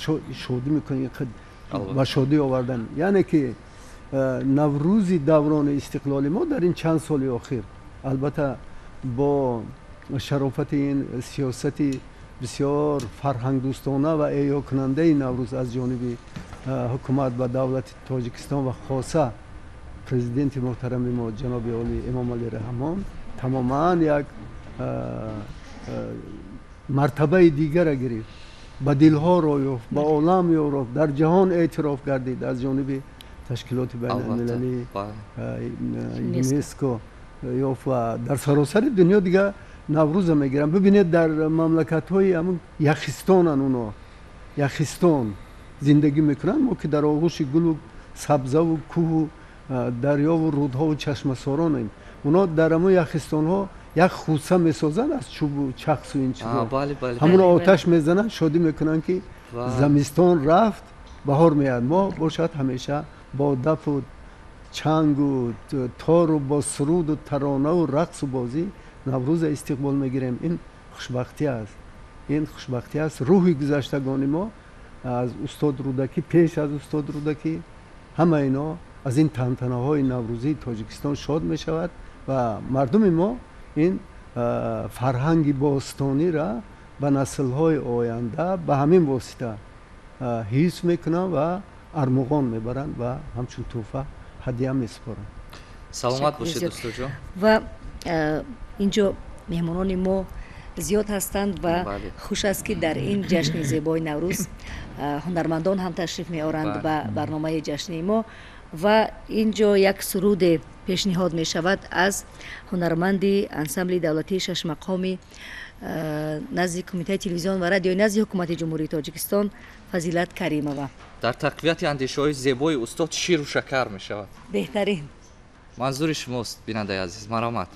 Шодӣ мекунем, ба шодӣ овардан. Яъне ки Наврӯзи даврони истиқлоли мо дар ин чанд соли охир, албатта бо шарофати ин сиёсати бисёр фарҳангдӯстона ва эҳёкунандаи Наврӯз аз ҷониби ҳукумат ва давлати Тоҷикистон ва хоса президенти муҳтарами мо ҷаноби олӣ Эмомалӣ Раҳмон тамоман як мартабаи дигара гирифт, ба дилҳо роҳ ёфт, ба олам ёфт, дар ҷаҳон эътироф гардид аз ҷониби ташкилоти байналмилалии ЮНЕСКО ёфт ва дар саросари дунё дигар Наврӯза мегиранд. Бибинед, дар мамлакатҳои ҳамун яхистонан, уно яхистон зиндагӣ мекунанд, мо ки дар оғӯши гулу сабзаву кӯҳу дарёву рӯдҳову чашмасоронем, уно дар ҳамун яхистонҳо як хуса месозанд аз чӯбу чақсу ин чизо, ҳамуно оташ мезананд, шодӣ мекунанд ки замистон рафт, баҳор меояд. Мо бошад ҳамеша бо дафу чангу тору бо суруду таронаву рақсу бозӣ Наврӯза истиқбол мегирем. Ин хушбахтӣ аст, ин хушбахтӣ аст. Рӯҳи гузаштагони мо аз устод Рӯдакӣ, пеш аз устод Рӯдакӣ, ҳама ино аз ин тантанаҳои наврӯзии Тоҷикистон шод мешавад ва мардуми мо ин фарҳанги бостониро ба наслҳои оянда ба ҳамин восита ҳифз мекунанд ва армуғон мебаранд ва ҳамчун тӯҳфа ҳадия месупоранд. Саломат бошед, устодҷон. Ва инҷо меҳмонони мо зиёд ҳастанд ва хуш аст, ки дар ин ҷашни зебои Наврӯз ҳунармандон ҳам ташриф меоранд ба барномаи ҷашнии мо. Ва инҷо як суруде пешниҳод мешавад аз ҳунарманди ансамбли давлатии шашмақоми назди Кумитаи телевизион ва радиои назди Ҳукумати Ҷумҳурии Тоҷикистон Фазилат Каримова. Дар тақвияти андешаҳои зебои устод ширу шакар мешавад. Беҳтарин. Манзури шумост, бинандаи азиз, марҳамат.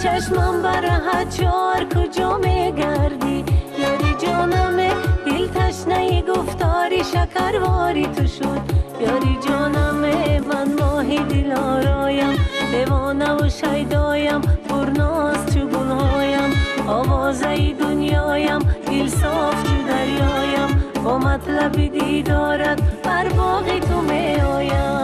چشمم برهد چار کجا میگردی یاری جانم، دل تشنه گفتاری شکرواری تو شد یاری جانم. من ماهی دلارایم، دیوانه و شیدایم، پرناز چو گلهایم، آوازه دنیایم، دل صاف چو دریایم، با مطلب دیدارت بر باغ تو می آیم.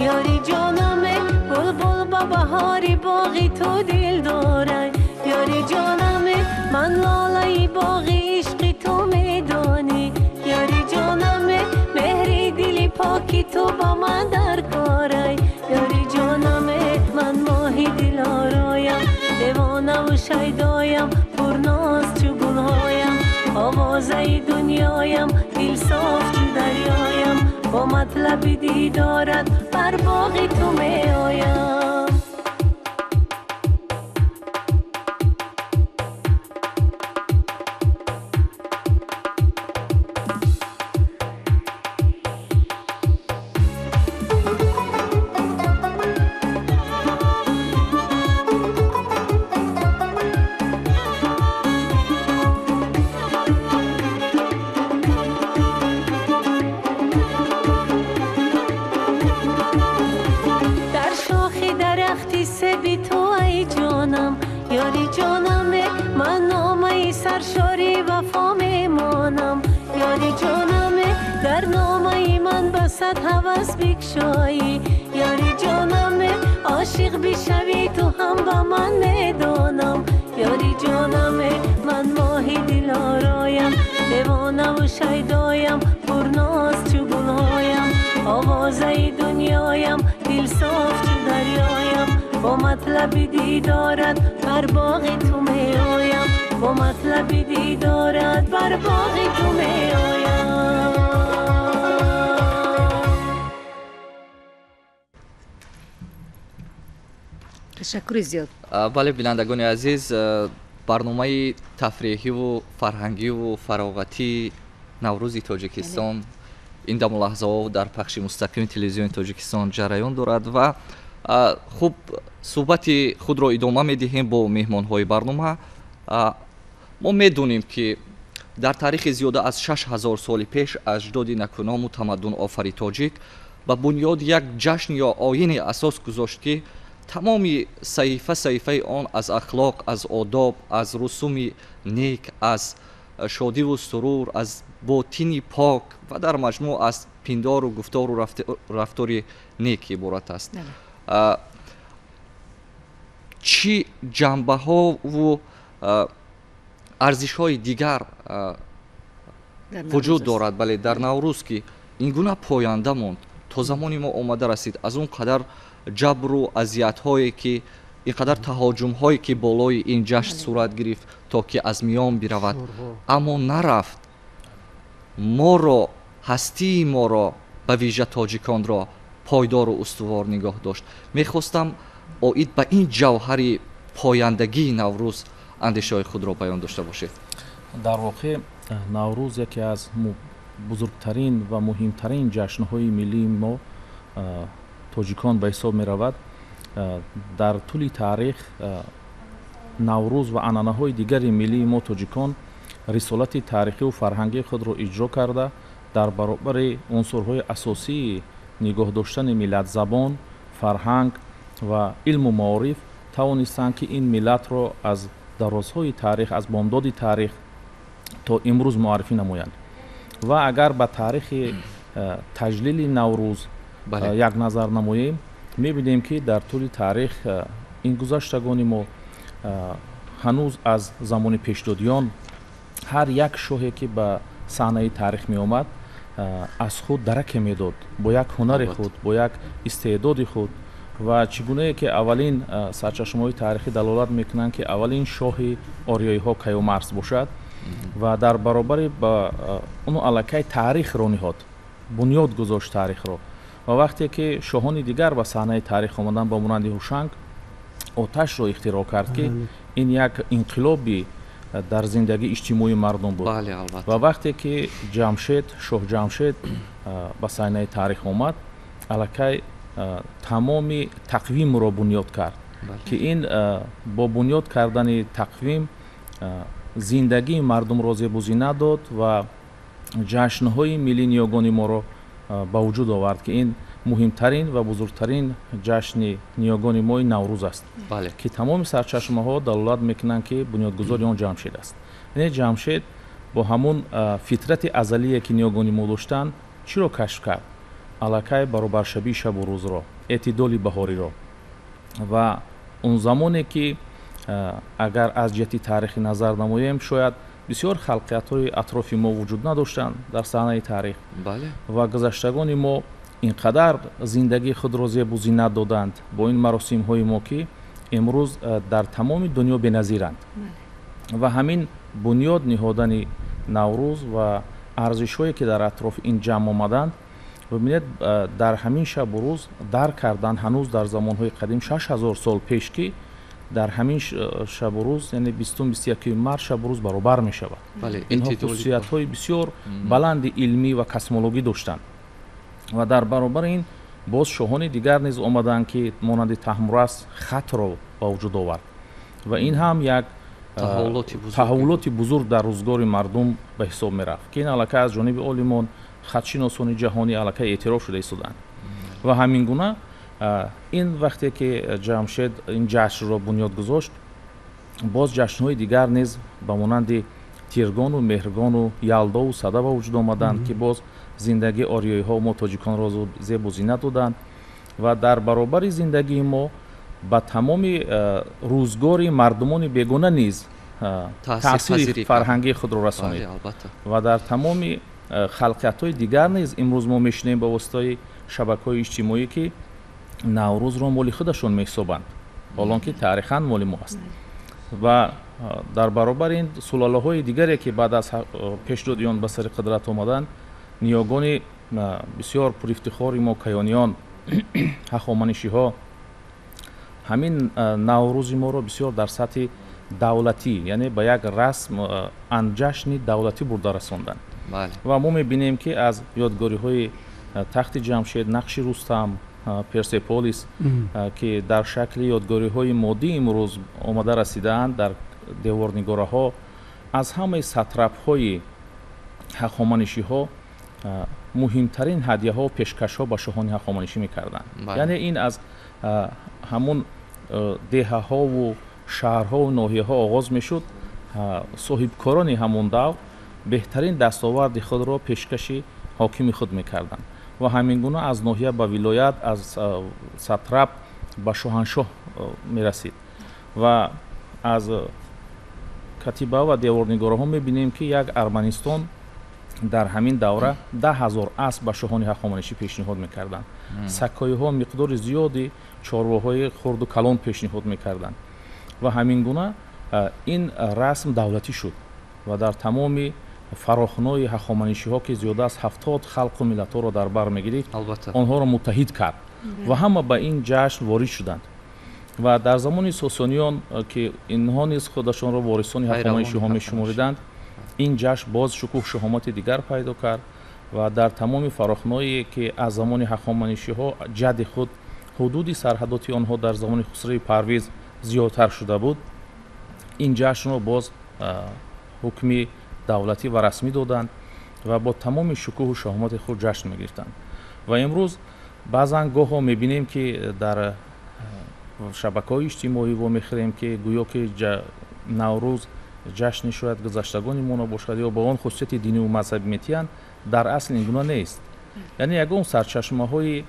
یاری جانم، بلبل با بهاری باغی تو دل داره یاری جانم. من لاله باغی عشقی تو میدانی یاری جانم، مهری دلی پاکی تو با من در کاره یاری جانم. من ماهی دلارایم، دیوانه و شیدایم، پرناز چو گلهایم، آوازه دنیایم، دل صاف چو دریایم، با مطلب دیدارت بر باغ تو می آیم. یاری جانم، عاشق بشوی تو هم با من میدانم یاری جانم. من ماهی دلارایم، Девонаву шайдоям, пурноз чу гулҳоям, овозаи дунёям, дилсоф чу дарёям. Бо матлаби дидорат бар боғи ту меоям, бо матлаби дидорат бар боғи ту меоям. Ташаккури зиёд. Бале, бинандагони азиз, барномаи тафриҳиву фарҳангиву фароғатии Наврӯзи Тоҷикистон ин даму лаҳзаҳо дар пахши мустақими телевизиони Тоҷикистон ҷараён дорад ва хуб, суҳбати худро идома медиҳем бо меҳмонҳои барнома. Мо медонем, ки дар таърихи зиёда аз 6000 соли пеш аҷдоди накуному тамаддунофари тоҷик ба бунёди як ҷашн ё оине асос гузошт, ки тамоми саҳифа саҳифаи он аз ахлоқ, аз одоб, аз русуми нек, аз шодиву сурур, аз ботини пок ва дар маҷмӯъ аз пиндору гуфтору рафтори нек иборат аст. Чӣ ҷанбаҳову арзишҳои дигар вуҷуд дорад, бале, дар Наврӯз, ки ин гуна поянда монд, то замони мо омада расид, аз он қадар ҷабру азиятҳое ки, ин қадар таҳоҷумҳое ки болои ин ҷашн сурат гирифт, то ки аз миён биравад, аммо нарафт. Моро, ҳастии моро, ба вижа тоҷиконро пойдору устувор нигоҳ дошт. Мехостам оид ба ин ҷавҳари пояндагии Наврӯз андешаҳои худро баён дошта бошед. Дар воқеъ Наврӯз яке аз бузургтарин ва муҳимтарин ҷашнҳои миллии мо тоҷикон ба ҳисоб меравад. Дар тӯли таърих Наврӯз ва анъанаҳои дигари миллии мо тоҷикон рисолати таърихиву фарҳангии худро иҷро карда, дар баробари унсурҳои асосии нигоҳ доштани миллат, забон, фарҳанг ва илму маориф тавонистанд, ки ин миллатро аз дарозҳои таърих, аз бомдоди таърих то имрӯз муаррифӣ намоянд. Ва агар ба таърихи таҷлили Наврӯз як назар намоем, мебинем, ки дар тӯли таърих ин гузаштагони мо ҳанӯз аз замони пешдодиён ҳар як шоҳе ки ба саҳнаи таърих меомад, аз худ дараке медод бо як ҳунари худ, бо як истеъдоди худ. Ва чӣ гунае ки аввалин сарчашмаҳои таърихӣ далолат мекунанд, ки аввалин шоҳи ориёиҳо Каюмарс бошад ва дар баробари ба уну аллакай таърихро ниҳод, бунёд гузошт таърихро. Ва вақте ки шоҳони дигар ба саҳнаи таърих омаданд, ба монанди Ҳушанг оташро ихтироъ кард, ки ин як инқилоби дар зиндагии иҷтимоии мардум буд. Ва вақте ки Ҷамшед, шоҳ Ҷамшед ба саҳнаи таърих омад, аллакай тамоми тақвимро бунёд кард, ки ин бо бунёд кардани тақвим зиндагии мардумро зебузинат дод ва ҷашнҳои миллии ниёгони моро ба вуҷуд овард, ки ин муҳимтарин ва бузургтарин ҷашни ниёгони мои Наврӯз аст, ки тамоми сарчашмаҳо далолат мекунанд, ки бунёдгузори он Ҷамшед аст. Яъне Ҷамшед бо ҳамун фитрати азалие, ки ниёгони мо доштанд, чиро кашф кард? Аллакай баробаршавии шабу рӯзро, эътидоли баҳориро. Ва он замоне ки агар аз ҷиҳати таърихӣ назар намоем, шояд бисёр халқиятҳои атрофи мо вуҷуд надоштанд дар саҳнаи таърих. Ва гузаштагони мо ин қадар зиндагии худро зебу зинат доданд бо ин маросимҳои мо, ки имрӯз дар тамоми дунё беназиранд. Ва ҳамин бунёд ниҳодани Наврӯз ва арзишҳое, ки дар атрофи ин ҷамъ омаданд, бибинед, дар ҳамин шабу рӯз дарк карданд ҳанӯз дар замонҳои қадим 6000 сол пеш, ки дар ҳамин шабу рӯз, яъне 20-21 март, шабу рӯз баробар мешавад. Инҳо хусусиятҳои бисёр баланди илмӣ ва космологӣ доштанд. Ва дар баробари ин боз шоҳони дигар низ омаданд, ки монанди Таҳмурас хатро ба вуҷуд овард ва ин ҳам як таҳаввулоти бузург дар рӯзгори мардум ба ҳисоб мерафт, ки ин аллакай аз ҷониби олимон, хатшиносони ҷаҳонӣ аллакай эътироф шуда истоданд. Ва ҳамин гуна ин вақте ки Ҷамшед ин ҷашнро бунёд гузошт, боз ҷашнҳои дигар низ ба монанди Тиргону Меҳргону Ялдову Сада ба вуҷуд омаданд, ки боз зиндагии ориёиҳо мо тоҷиконро зебу зинат доданд ва дар баробари зиндагии мо ба тамоми рӯзгори мардумони бегона низ Таъсири фарҳангии худро расонид ва дар тамоми халқиятҳои дигар низ имрӯз мо мешунавем ба воситаи шабакаҳои иҷтимоӣ, ки Наврӯзро моли худашон меҳисобанд, ҳолон ки таърихан моли мо аст. Ва дар баробари ин сулолаҳои дигаре, ки баъд аз пешдодиён ба сари қудрат омаданд, ниёгони бисёр пурифтихори мо каёниён, ҳахоманишиҳо ҳамин Наврӯзи моро бисёр дар сатҳи давлатӣ, яъне ба як расм ҷашни давлатӣ бурда расонданд. Ва мо мебинем, ки аз ёдгориҳои тахти Ҷамшед, нақши Рустам, Персеполис, ки дар шакли ёдгориҳои моддӣ имрӯз омада расидаанд дар деворнигораҳо, аз ҳамаи сатрапҳои ҳахоманишиҳо муҳимтарин ҳадияҳо, пешкашҳо ба шоҳони ҳахоманишӣ мекарданд. Яъне ин аз ҳамун деҳаҳову шаҳрҳову ноҳияҳо оғоз мешуд. Соҳибкорони ҳамон давр беҳтарин дастоварди худро пешкаши ҳокими худ мекарданд ва ҳамин гуна аз ноҳия ба вилоят, аз сатрап ба шоҳаншоҳ мерасид. Ва аз катиба ва деворнигораҳо мебинем, ки як Арманистон дар ҳамин давра 10,000 асп ба шоҳони ҳахоманишӣ пешниҳод мекарданд. Сакоиҳо миқдори зиёди чорвоҳои хурду калон пешниҳод мекарданд ва ҳамин гуна ин расм давлатӣ шуд ва дар тамоми фарохнои ҳахоманишиҳо, ки зиёда аз 70 халқу миллатҳоро дар бар мегирифт, онҳоро муттаҳид кард ва ҳама ба ин ҷашн ворид шуданд. Ва дар замони сосониён, ки инҳо низ худашонро ворисони ҳахоманишиҳо мешумориданд, ин ҷашн боз шукӯҳ шаҳомати дигар пайдо кард ва дар тамоми фарохное, ки аз замони ҳахоманишиҳо ҷадди худ ҳудуди сарҳадоти онҳо дар замони Хусрави Парвиз зиёдтар шуда буд, ин ҷашнро боз ҳукми давлатӣ ва расмӣ доданд ва бо тамоми шукӯҳу шаҳомати худ ҷашн мегирифтанд. Ва имрӯз баъзан гоҳо мебинем, ки дар шабакаҳои иҷтимоӣ вомехӯрем, ки гӯё ки Наврӯз ҷашни шояд гузаштагони мо набошад ё ба он хусусияти диниву мазҳабӣ метиҳанд, дар асл ин гуна нест. Яъне ягон сарчашмаҳои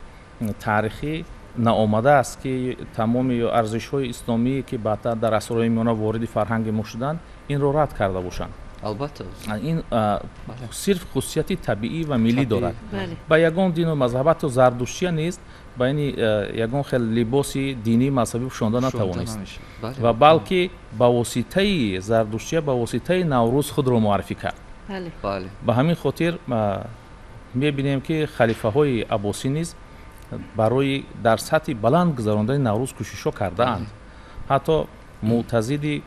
таърихӣ наомадааст, ки тамоми арзишҳои исломӣ, ки баъдтар дар асрҳои миёна вориди фарҳанги мо шуданд, инро рад карда бошанд. Албатта, ин сирф хусусияти табиӣ ва миллӣ дорад. Ба ягон дину мазҳаб, ҳатто зардуштия низ ба ин ягон хел либоси динӣ мазҳабӣ пӯшонда натавонист ва балки ба воситаи зардуштия, ба воситаи Наврӯз худро муаррифӣ кард. Ба ҳамин хотир мебинем, ки халифаҳои аббосӣ низ барои дар сатҳи баланд гузарондани Наврӯз кӯшишҳо кардаанд. Ҳатто Мӯътазиди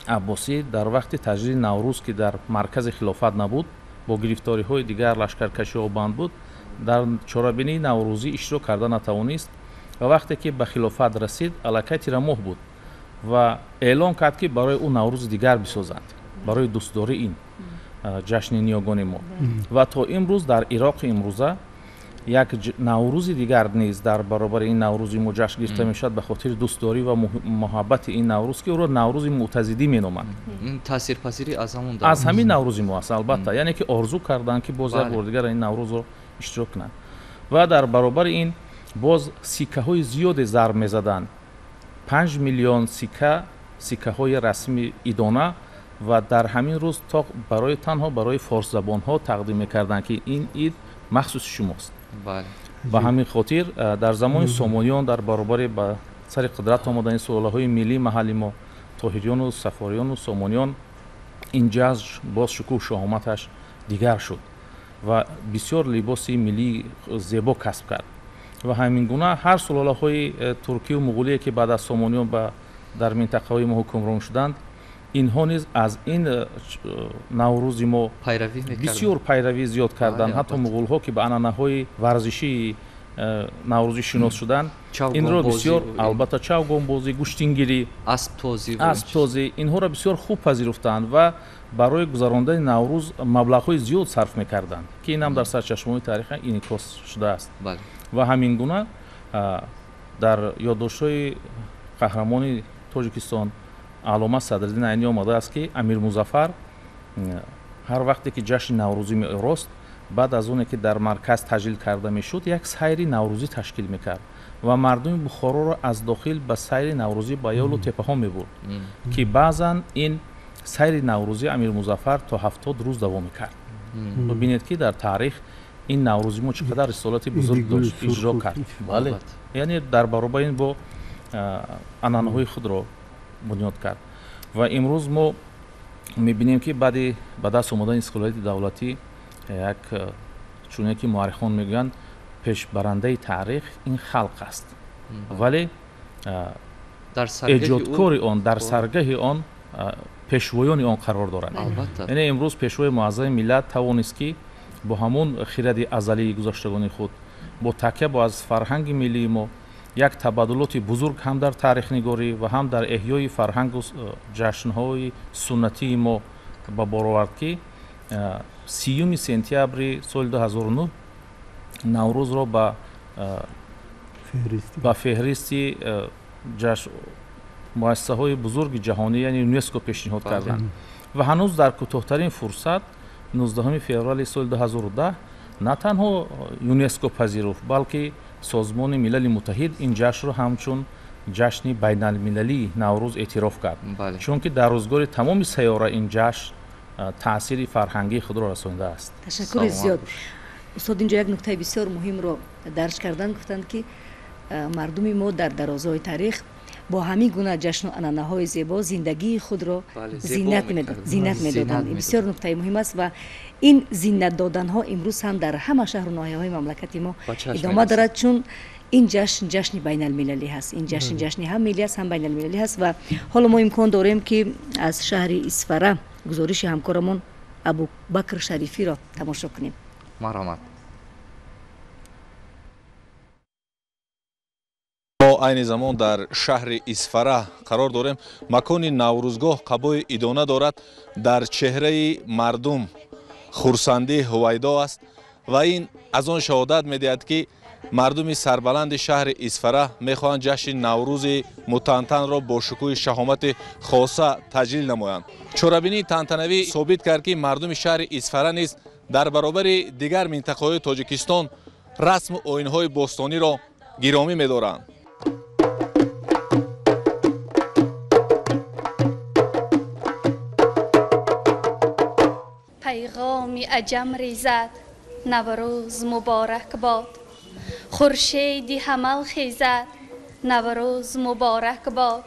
аббосӣ дар вақти таҷлили Наврӯз, ки дар маркази хилофат набуд, бо гирифториҳои дигар лашкаркашиҳо банд буд, дар чорабинии наврӯзӣ иштирок карда натавонист ва вақте ки ба хилофат расид, аллакай тирамоҳ буд ва эълон кард, ки барои ӯ Наврӯзи дигар бисозанд барои дӯстдории ин ҷашни ниёгони мо. Ва то имрӯз дар Ироқи имрӯза як Наврӯзи дигар низ дар баробари ин Наврӯзи мо ҷашн гирифта мешавад ба хотири дӯстдорӣ ва муҳаббати ин Наврӯз, ки ӯро Наврӯзи мӯътазидӣ меноманд. Таъсирпазирӣ аз ҳамон аз ҳамин Наврӯзи мо аст, албатта. Яъне ки орзу карданд, ки боз як бор дигар ин Наврӯзро иштирок кунанд. Ва дар баробари ин боз сиккаҳои зиёде зарб мезаданд, 5 миллион сикка, сиккаҳои расми идона, ва дар ҳамин рӯз то барои танҳо барои форсзабонҳо тақдим мекарданд, ки ин ид махсуси шумост. Ба ҳамин хотир дар замони сомониён дар баробари ба сари қудрат омадани сулолаҳои миллии маҳалли мо, тоҳириёну сафориёну сомониён, ин ҷашн боз шукӯҳ шаҳоматаш дигар шуд ва бисёр либоси миллии зебо касб кард. Ва ҳамин гуна ҳар сулолаҳои туркию муғулие, ки баъд аз сомониён дар минтақаҳои мо ҳукмрон шуданд, инҳо низ аз ин Наврӯзи мо бисёр пайравӣ зиёд карданд. Ҳатто муғулҳо, ки ба анъанаҳои варзишии наврӯзӣ шинос шуданд, инро бисёр, албатта, чавгонбозӣ, гӯштингирӣ, асптозӣ, инҳоро бисёр хуб пазируфтанд ва барои гузарондани Наврӯз маблағҳои зиёд сарф мекарданд, ки инам дар сарчашмаҳои тариха инъикос шудааст. Ва ҳамин гуна дар ёддоштҳои қаҳрамони Тоҷикистон Аллома Садриддин Айнӣ омадааст, ки Амир Музаффар ҳар вақте ки ҷашни наврӯзӣ меорост, баъд аз оне ки дар марказ таҷлил карда мешуд, як сайри наврӯзӣ ташкил мекард ва мардуми Бухороро аз дохил ба сайри наврӯзӣ ба ёлу теппаҳо мебурд, ки баъзан ин Сайри наврӯзии Амир Музаффар то 70 рӯз давом мекард. Бубинед, ки дар таърих ин наврӯзи мо чӣ қадар рисолати бузург дошт, иҷро кард. Бале, яъне дар баробари ин бо анъанаҳои худро бунёд кард. Ва имрӯз мо мебинем, ки баъди ба даст омадани истиқлолияти давлатӣ як, чуне ки муаррихон мегӯянд, пешбарандаи таърих ин халқ аст, вале эҷодкори он, дар саргаҳи он пешвоёни он қарор доранд. Яъне имрӯз пешвои муаззами миллат тавонист, ки бо ҳамон хиради азалии гузаштагони худ, бо такя бо аз фарҳанги миллии мо, як табаддулоти бузург ҳам дар таърихнигорӣ ва ҳам дар эҳёи фарҳангу ҷашнҳои суннатии мо ба бор овард, ки 30 сентябри соли 2009 Наврӯзро ба феҳристи муассисаҳои бузурги ҷаҳонӣ, яъне ЮНЕСКО, пешниҳод карданд. Ва ҳанӯз дар кӯтоҳтарин фурсат, 19 феврали соли 2010, на танҳо ЮНЕСКО пазируфт, балки Созмони Милали Муттаҳид ин ҷашнро ҳамчун ҷашни байналмилалии Наврӯз эътироф кард, чунки дар рӯзгори тамоми сайёра ин ҷашн таъсири фарҳангии худро расонидааст. Ташаккури зиёд, устод. Инҷо як нуктаи бисёр муҳимро дарҷ карданд, гуфтанд, ки мардуми мо дар дарозои таърих бо ҳамин гуна ҷашну анъанаҳои зебо зиндагии худро зинат медоданд. Ин бисёр нуктаи муҳим аст ва ин зинат доданҳо имрӯз ҳам дар ҳама шаҳру ноҳияҳои мамлакати мо идома дорад, чун ин ҷашн ҷашни байналмилалӣ ҳаст. Ин ҷашн ҷашни ҳам миллӣ аст, ҳам байналмилалӣ ҳаст. Ва ҳоло мо имкон дорем, ки аз шаҳри Исфара гузориши ҳамкорамон Абубакр Шарифиро тамошо кунем. Марҳамат. Мо айни замон дар шаҳри Исфара қарор дорем. Макони Наврӯзгоҳ қабои идона дорад. Дар чеҳраи мардум хурсандӣ ҳувайдо аст ва ин аз он шаҳодат медиҳад, ки мардуми сарбаланди шаҳри Исфара мехоҳанд ҷашни Наврӯзи мутантанро бо шукӯҳи шаҳомати хоса таҷлил намоянд. Чорабинии тантанавӣ собит кард, ки мардуми шаҳри Исфара низ дар баробари дигар минтақаҳои Тоҷикистон расму оинҳои бостониро гиромӣ медоранд. Пайғоми аҷам резад, Наврӯз муборак бод. Хуршеди ҳамал хезад, Наврӯз муборак бод.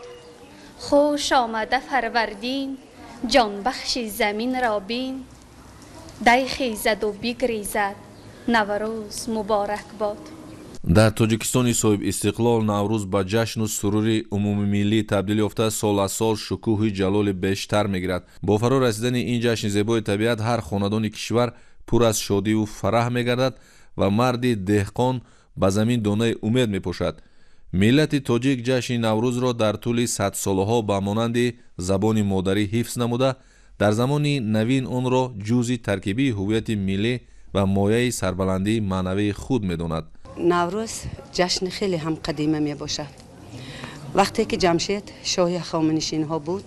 Хуш омада Фарвардин, ҷонбахши заминро бин. Дай хезаду бигрезад, Наврӯз муборак бод. Дар Тоҷикистони соҳибистиқлол Наврӯз ба ҷашну сурури умумимиллӣ табдил ёфта, сол аз сол шукӯҳи ҷалоли бештар мегирад. Бо фаро расидани ин ҷашни зебои табиат ҳар хонадони кишвар пур аз шодиву фараҳ мегардад ва марди деҳқон ба замин донаи умед мепошад. Миллати тоҷик ҷашни Наврӯзро дар тӯли садсолаҳо ба монанди забони модарӣ ҳифз намуда, дар замони навин онро ҷузъи таркибии ҳуввияти миллӣ ва мояи сарбаландии маънавии худ медонад. Наврӯз ҷашни хеле ҳам қадима мебошад. Вақте ки Ҷамшед шоҳи ҳахоманишинҳо буд,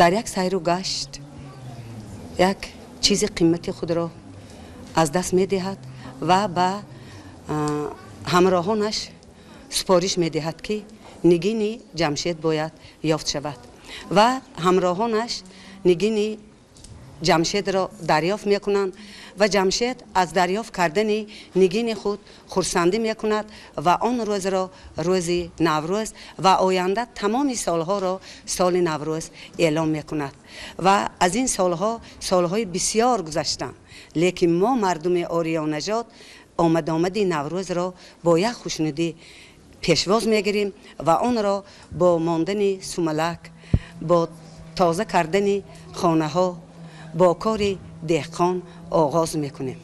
дар як сайру гашт як чизи қимати худро аз даст медиҳад ва ба ҳамроҳонаш супориш медиҳад, ки нигини Ҷамшед бояд ёфт шавад. Ва ҳамроҳонаш нигини Ҷамшедро дарёфт мекунанд ва Ҷамшед аз дарёфт кардани нигини худ хурсандӣ мекунад ва он рӯзро рӯзи Наврӯз ва оянда тамоми солҳоро соли Наврӯз эълом мекунад. Ва аз ин солҳо солҳои бисёр гузаштанд, лекин мо, мардуми ориёнажод, омадомади Наврӯзро бо як хушнудӣ пешвоз мегирем ва онро бо мондани сумалак, бо тоза кардани хонаҳо, бо кори деҳқон оғоз мекунем.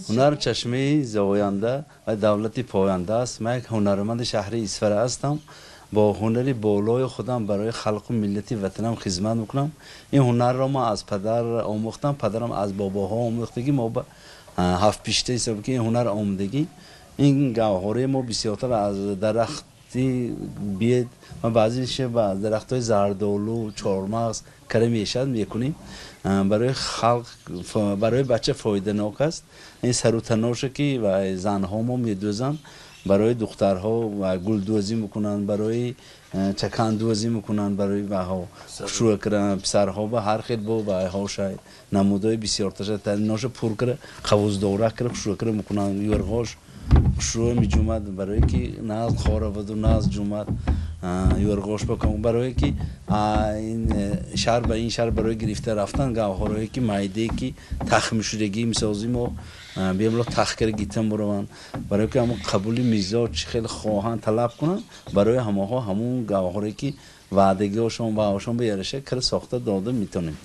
Ҳунар чашмаи зоянда ва давлати поянда аст. Ман як ҳунарманди шаҳри Исфара ҳастам. Бо ҳунари болои худам барои халқу миллати ватанам хизмат мекунам. Ин ҳунарро ман аз падар омӯхтам, падарам аз бобоҳо омӯхтагӣ. Мо ба ҳафт пишта ҳисоб ки ин ҳунар омодагӣ. Ин гавҳораи мо бисёртар аз дарахти бед ва баъзеаш ба дарахтҳои зардолу, чормағз кара мешавад, мекунем. Барои халқ, барои бача фоиданок аст. Ин сару таноша ки занҳо мо медӯзанд, барои духтарҳо гулдӯзӣ мекунанд, барои Чакандӯзӣ мекунанд барои баҳо хушрӯя карданд писарҳо ба ҳар хел бо баҳоша намудҳои бисёрташа тариноша пур кара қавуздора кара хушрӯя кара мекунанд. Юрғош хушрӯя меҷумад барое ки на аз хораваду на аз ҷумад юрғош бакун барое ки ин шаҳр ба ин шаҳр барои гирифта рафтан гавҳарое ки майдае ки тахмшудагӣ месозим мо бемало тах кара гитан бураванд барое ки ҳамон қабули мизоҷ чӣ хел хоҳанд талаб кунанд барои ҳамаҳо ҳамон гавҳаре ки ваъдагиҳошон ва ҳошон ба яраша кара сохта дода метавонем.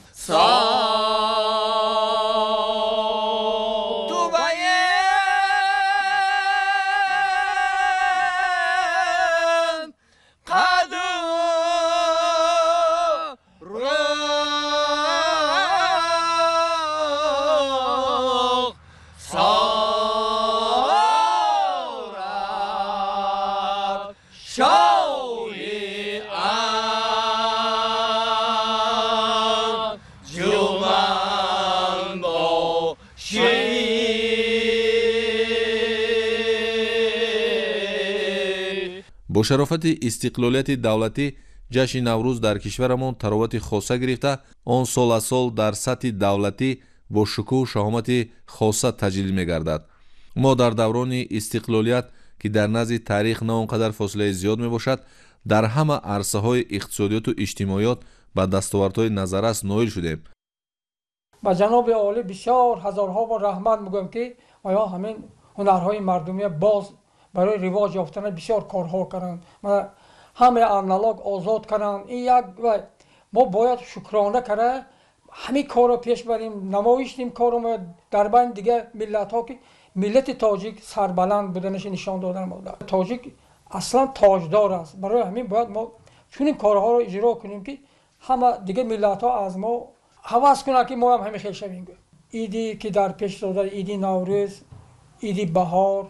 Бо шарофати истиқлолияти давлатӣ ҷашни Наврӯз дар кишварамон таровати хоса гирифта, он сол аз сол дар сатҳи давлатӣ бо шукӯҳу шаҳомати хоса таҷлил мегардад. Мо дар даврони истиқлолият, ки дар назди таърих на он қадар фосилаи зиёд мебошад, дар ҳама арсаҳои иқтисодиёту иҷтимоиёт ба дастовардҳои назаррас ноил шудем. Ба ҷаноби олӣ бисёр ҳазорҳо бор раҳмат мегӯям, ки оё ҳамин ҳунарҳои мардумия боз барои ривоҷ ёфтана бисёр корҳо карданд, ҳамаи аналог озод карданд. Ин як мо бояд шукрона карда ҳамин корро пеш барем, намоиш дим корро дар байни дигар миллатҳо, ки миллати тоҷик сарбаланд буданаша нишон додан. Тоҷик аслан тоҷдор аст. Барои ҳамин бояд мо чунин корҳоро иҷро кунем, ки ҳама дигар миллатҳо аз мо ҳавас кунанд, ки мо ҳам ҳамин хел шавем. Иди ки дар пеш дода, иди Наврӯз, иди баҳор,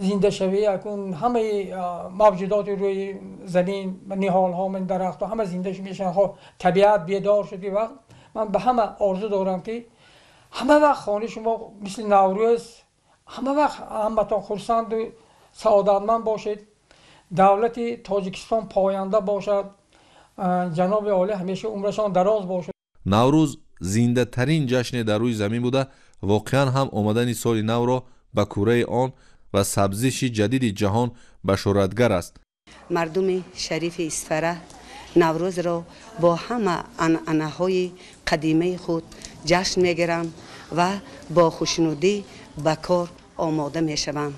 зиндашавӣ акун ҳамаи мавҷудоти рӯи замин, ниҳолҳо, дарахтҳо ҳама зинда мешаванд, табиат бедор шуд. Вақт ман ба ҳама орзу дорам, ки ҳама вақт хонаи шумо мисли Наврӯз, ҳама вақт ҳаматон хурсанду саодатманд бошед, давлати Тоҷикистон поянда бошад, ҷаноби олӣ ҳамеша умрашон дароз бошад. Наврӯз зиндатарин ҷашне дар рӯи замин буда, воқеан ҳам омадани соли навро ба кураи он ва сабзиши ҷадиди ҷаҳон башоратгар аст. Мардуми шарифи Исфара Наврӯзро бо ҳама анъанаҳои қадимаи худ ҷашн мегиранд ва бо хушнудӣ ба кор омода мешаванд.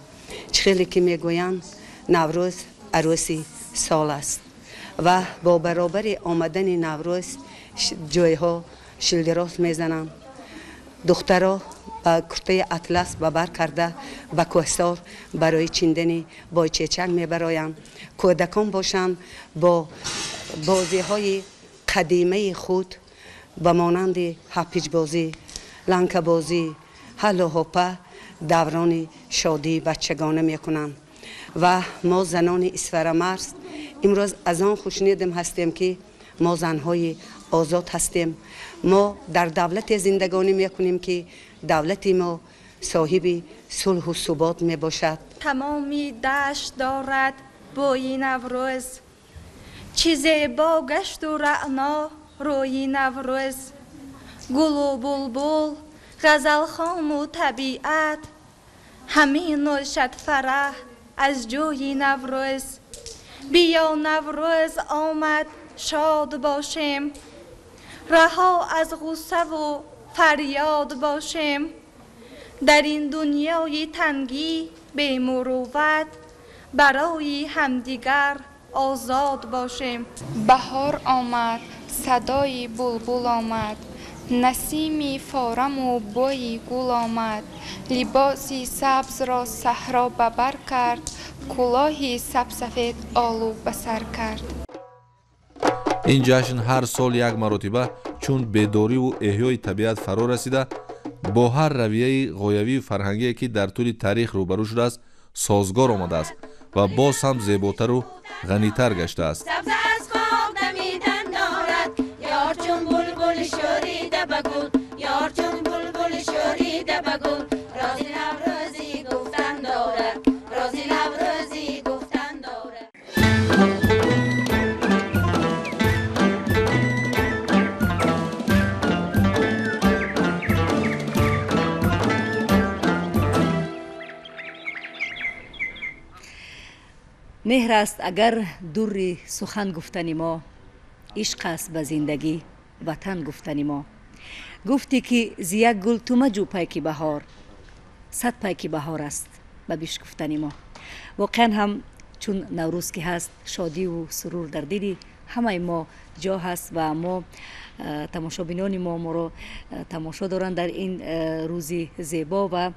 Чӣ хеле ки мегӯянд, Наврӯз арӯси сол аст ва бо баробари омадани Наврӯз ҷойҳо шилдирост мезананд. Духтаро ба куртаи атлас ба бар карда ба кӯҳсор барои чиндани бойчечак мебароянд. Кӯдакон бошанд бо бозиҳои қадимаи худ ба монанди ҳаппиҷбозӣ, ланкабозӣ, ҳаллу ҳопа даврони шодии бачагона мекунанд. Ва мо занони Исфарамарз имрӯз аз он хушнудем ҳастем, ки мо занҳои озод ҳастем. Мо дар давлате зиндагонӣ мекунем, ки давлати мо соҳиби сулҳу субот мебошад. Тамоми дашт дорад бӯи Наврӯз, чӣ зебо гашту раъно рӯи Наврӯз, гулу булбул, ғазалхону табиат, ҳамин нӯшад фараҳ аз ҷӯи Наврӯз. Биё Наврӯз омад, шод бошем, раҳо аз ғуссаву фарёд бошем. Дар ин дунёи тангӣ бемурувват, барои ҳамдигар озод бошем. Баҳор омад, садои булбул омад, насими фораму бӯи гул омад, либоси сабзро саҳро ба бар кард, кӯлоҳи сабсафед олу ба сар кард. Ин ҷашн ҳар сол як маротиба чун бедориву эҳёи табиат фаро расида, бо ҳар равияи ғоявию фарҳангие, ки дар тӯли таърих рӯбарӯ шудааст, созгор омадааст ва боз ҳам зеботару ғанитар гаштааст. Меҳр аст агар дури сухан гуфтани мо, ишқ аст ба зиндагӣ ватан гуфтани мо. Гуфтӣ ки зи як гул ту маҷӯ пайки баҳор, сад пайки баҳор аст ба бишкуфтани мо. Воқеан ҳам чун Наврӯз ки ҳаст, шодиву сурур дар дили ҳамаи мо ҷо ҳаст ва мо тамошобинони мо моро тамошо доранд дар ин рӯзи зебо ва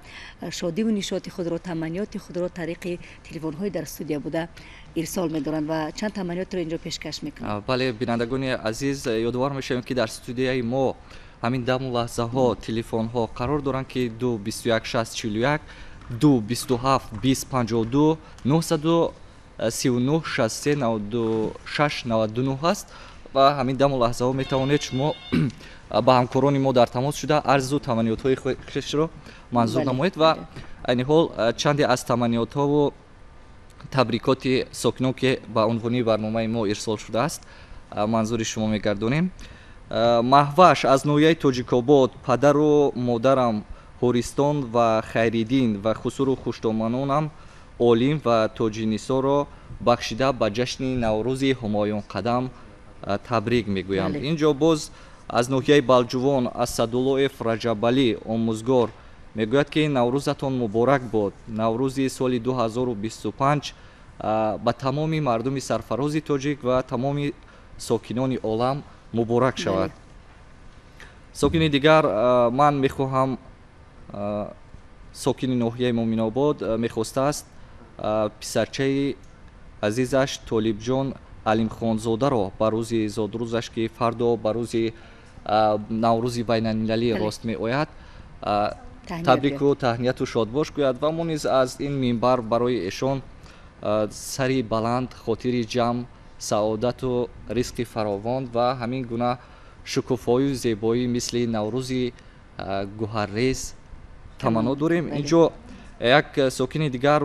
шодиву нишоти худро, таманниёти худро тариқи телефонҳои дар студия буда ирсол медоранд ва чанд таманниётро инҷо пешкаш мекунам. Бале, бинандагони азиз, ёдовар мешавем, ки дар студияи мо ҳамин даму лаҳзаҳо телефонҳо қарор доранд, ки 2 21 60 41, 2 27 20 52, 939 63 96 99 ҳаст ва ҳамин даму лаҳзаҳо метавонед шумо ба ҳамкорони мо дар тамос шуда арзу таманниётҳои хешро манзур намоед. Ва айни ҳол чанде аз таманниётҳову табрикоти сокинон, ки ба унвони барномаи мо ирсол шудааст, манзури шумо мегардонем. Маҳваш аз ноҳияи Тоҷикобод: падару модарам Ҳуристон ва Хайриддин ва хусуру хуштоманонам Олим ва Тоҷинисоро бахшида ба ҷашни Наврӯзи ҳумоюнқадам табрик мегӯям. Инҷо боз аз ноҳияи Балҷувон Асадуллоев Раҷабалӣ, омӯзгор, мегӯяд, ки наврӯзатон муборак бод, Наврӯзи соли 2025 ба тамоми мардуми сарфарози тоҷик ва тамоми сокинони олам муборак шавад. Сокини дигар ман мехоҳам, сокини ноҳияи Муъминобод мехостааст писарчаи азизаш Толибҷон Алимхонзодаро ба рӯзи зодрӯзаш, ки фардо ба рӯзи Наврӯзи байналмилалӣ рост меояд, табрику таҳнияту шодбош гӯяд. Ва мо низ аз ин минбар барои эшон сари баланд, хотири ҷамъ, саодату ризқи фаровон ва ҳамин гуна шукуфоию зебоӣ мисли Наврӯзи гуҳаррез таманно дорем. Инҷо як сокини дигар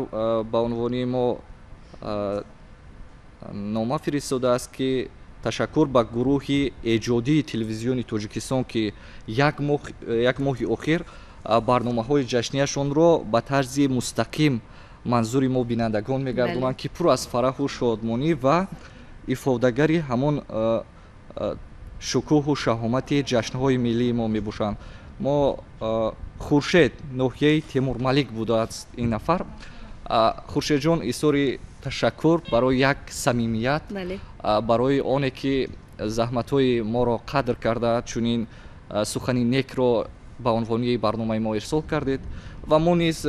ба унвони мо нома фиристодааст, ки ташаккур ба гурӯҳи эҷодии Телевизиони Тоҷикистон, ки як моҳи охир барномаҳои ҷашнияшонро ба тарзи мустақим манзури мо бинандагон мегардонанд, ки пур аз фараҳу шодмонӣ ва ифодагари ҳамон шукӯҳу шаҳомати ҷашнҳои миллии мо мебошанд. Мо Хуршед, ноҳияи Темурмалик будааст ин нафар. Хуршедҷон, изҳори ташаккур барои як самимият, барои оне ки заҳматҳои моро қадр карда, чунин сухани некро ба унвони барномаи мо ирсол кардед. Ва мо низ,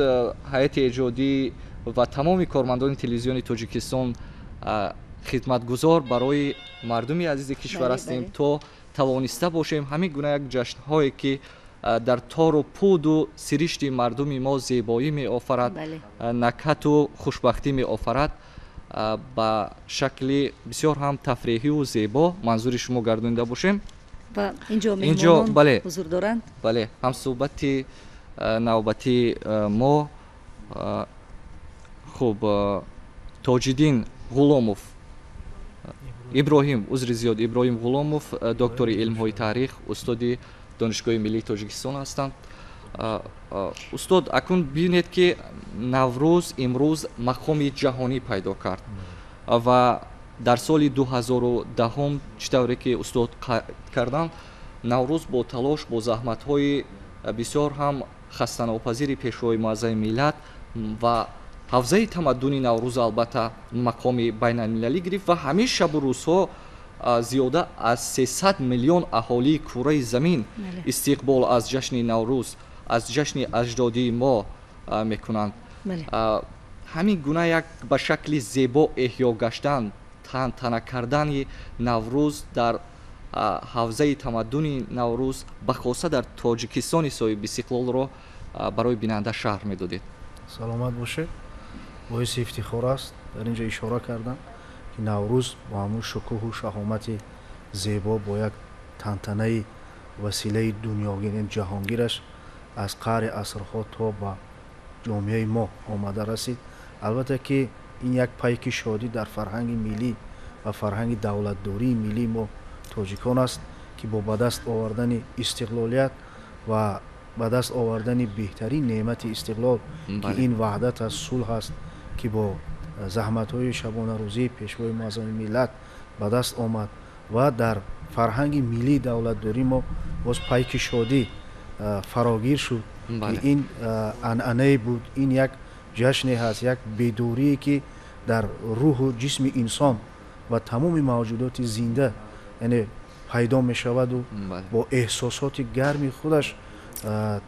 ҳайати эҷодӣ ва тамоми кормандони Телевизиони Тоҷикистон, хидматгузор барои мардуми азизи кишвар ҳастем, то тавониста бошем ҳамин гуна як ҷашнҳое, ки дар тору пуду сиришти мардуми мо зебоӣ меофарад, накҳату хушбахтӣ меофарад, ба шакли бисёр ҳам тафреҳиву зебо манзури шумо гардонида бошем. Ва инҷо меҳмонон ҳузур доранд. Бале, ҳамсӯҳбати навбатии мо, хуб, Тоҷиддин Ғуломов Иброҳим, узри зиёд, Иброҳим Ғуломов, доктори илмҳои таърих, устоди Донишгоҳи миллии Тоҷикистон ҳастанд. Устод, акнун бинед, ки Наврӯз имрӯз мақоми ҷаҳонӣ пайдо кард ва дар соли 2010, чӣ тавре ки устод қайд карданд, Наврӯз бо талош, бо заҳматҳои бисёр ҳам хастанопазири Пешвои муаззами миллат ва ҳавзаи тамаддуни Наврӯз албатта мақоми байналмилалӣ гирифт ва ҳамин шабу рӯзҳо зиёда аз 300 миллион аҳолии кураи замин истиқбол аз ҷашни Наврӯз, аз ҷашни аҷдодии мо мекунанд. Ҳамин гуна як ба шакли зебо эҳё гаштан, тантана кардани Наврӯз дар ҳавзаи тамаддуни Наврӯз, бахоса дар Тоҷикистони соҳибистиқлолро барои бинанда шарҳ медодед. Саломат бошед. Боиси ифтихор аст дар ин ҷо ишора кардам, ки Наврӯз бо ҳамун шукӯҳу шаҳомати зебо, бо як тантанаи василаи дунёгир, ҷаҳонгираш аз қаъри асрҳо то ба ҷомеаи мо омада расид. Албатта ки ин як пайки шодӣ дар фарҳанги миллӣ ва фарҳанги давлатдории миллии мо тоҷикон аст, ки бо ба даст овардани истиқлолият ва ба даст овардани беҳтарин неъмати истиқлол, ки ин ваҳдат аст, сулҳ аст, ки бо заҳматҳои шабонарӯзии Пешвои Муаззами миллат ба даст омад ва дар фарҳанги миллии давлатдорӣ мо боз пайки шодӣ фарогир шуд. Ин анъанае буд, ин як ҷашне ҳаст, як бедорие ки дар рӯҳу ҷисми инсон ва тамоми мавҷудоти зинда яъне пайдо мешаваду бо эҳсосоти гарми худаш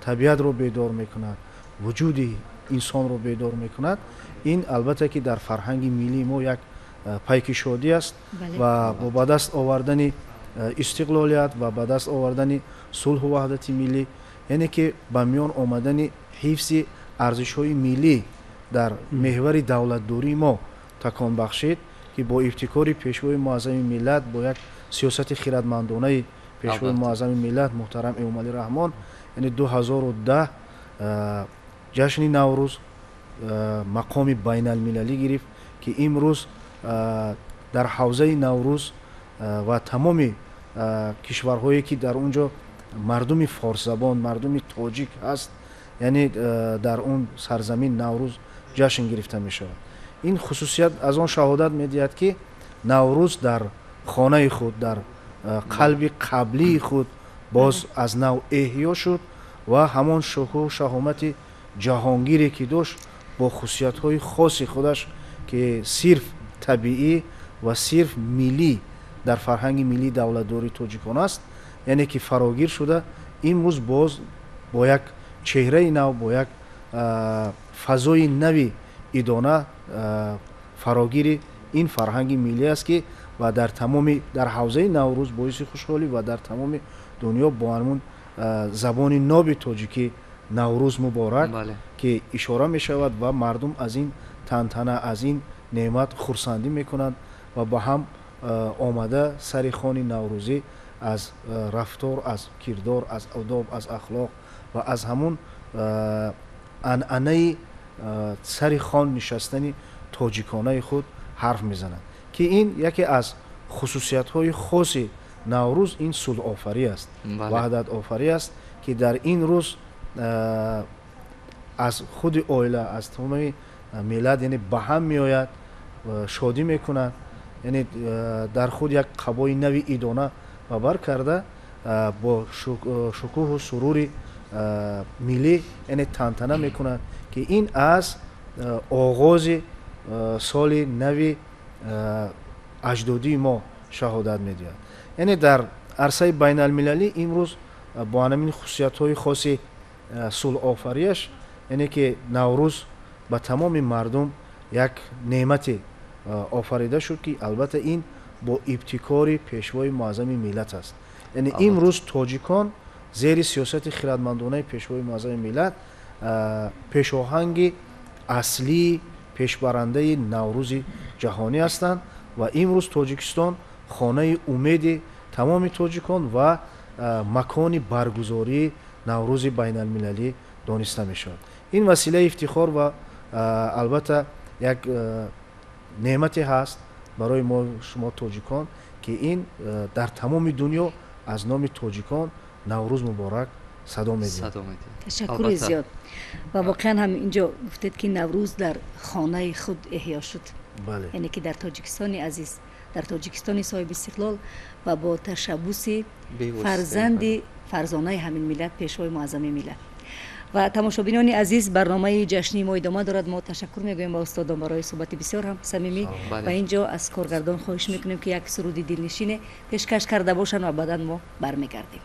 табиатро бедор мекунад, вуҷуди инсонро бедор мекунад. Ин албатта ки дар фарҳанги миллии мо як пайки шодӣ аст ва бо ба даст овардани истиқлолият ва ба даст овардани сулҳу ваҳдати миллӣ, яъне ки ба миён омадани ҳифзи арзишҳои миллӣ дар меҳвари давлатдории мо такон бахшид, ки бо ибтикори Пешвои Муаззами миллат, бо як сиёсати хиратмандонаи Пешвои Муаззами миллат муҳтарам Эмомалӣ Раҳмон, яъне 2010 ҷашни Наврӯз мақоми байналмилалӣ гирифт, ки имрӯз дар ҳавзаи Наврӯз ва тамоми кишварҳое ки дар он ҷо мардуми форсзабон, мардуми тоҷик ҳаст, яъне дар он сарзамин Наврӯз ҷашн гирифта мешавад. Ин хусусият аз он шаҳодат медиҳад, ки Наврӯз дар хонаи худ, дар қалби қаблии худ боз аз нав эҳё шуд ва ҳамон шукӯҳу шаҳомати ҷаҳонгире ки дошт бо хусусиятҳои хоси худаш, ки сирф табиӣ ва сирф миллӣ дар фарҳанги миллии давлатдории тоҷикон аст, яъне ки фарогир шуда имрӯз боз бо як чеҳраи нав, бо як фазои нави идона фарогири ин фарҳанги миллӣ аст, ки ва дар тамоми дар ҳавзаи Наврӯз боиси хушҳолӣ ва дар тамоми дунё бо ҳамун забони ноби тоҷикӣ Наврӯз муборак ки ишора мешавад ва мардум аз ин тантана, аз ин неъмат хурсандӣ мекунанд ва ба ҳам омада сари хони наврӯзӣ аз рафтор, аз кирдор, аз одоб, аз ахлоқ ва аз ҳамун анъанаи сари хон нишастани тоҷиконаи худ ҳарф мезананд, ки ин яке аз хусусиятҳои хоси Наврӯз ин сулҳофарӣ аст, ваҳдатофарӣ аст, ки дар ин рӯз аз худи оила, аз тамоми миллат яъне ба ҳам меояд, шодӣ мекунад, яъне дар худ як қабои нави идона ба бар карда бо шукӯҳу сурури миллӣ яъне тантана мекунад, ки ин аз оғози соли нави аҷдодии мо шаҳодат медиҳад. Яъне дар арсаи байналмилалӣ имрӯз бо ҳамин хусусиятҳои хоси сулҳофарияш, яъне ки Наврӯз ба тамоми мардум як неъмате офарида шуд, ки албатта ин бо ибтикори Пешвои Муаззами миллат аст. Яъне имрӯз тоҷикон зери сиёсати хиратмандонаи Пешвои Муаззами миллат пешоҳанги аслии пешбарандаи Наврӯзи ҷаҳонӣ ҳастанд ва имрӯз Тоҷикистон хонаи умеди тамоми тоҷикон ва макони баргузории Наврӯзи байналмилалӣ дониста мешавад. Ин василаи ифтихор ва албатта як неъмате ҳаст барои мо шумо тоҷикон, ки ин дар тамоми дунё аз номи тоҷикон Наврӯз муборак садо медиҳад. Ташаккури зиёд. Ва воқеан ҳам инҷо гуфтед, ки Наврӯз дар хонаи худ эҳё шуд, яъне ки дар Тоҷикистони азиз, дар Тоҷикистони соҳиби истиқлол ва бо ташаббуси фарзанди фарзонаи ҳамин миллат, Пешвои Муаззами миллат. Ва тамошобинони азиз, барномаи ҷашнии мо идома дорад. Мо ташаккур мегӯем ба устодон барои суҳбати бисёр ҳам самимӣ ва инҷо аз коргардон хоҳиш мекунем, ки як суруди дилнишине пешкаш карда бошанд ва баъдан мо бармегардем.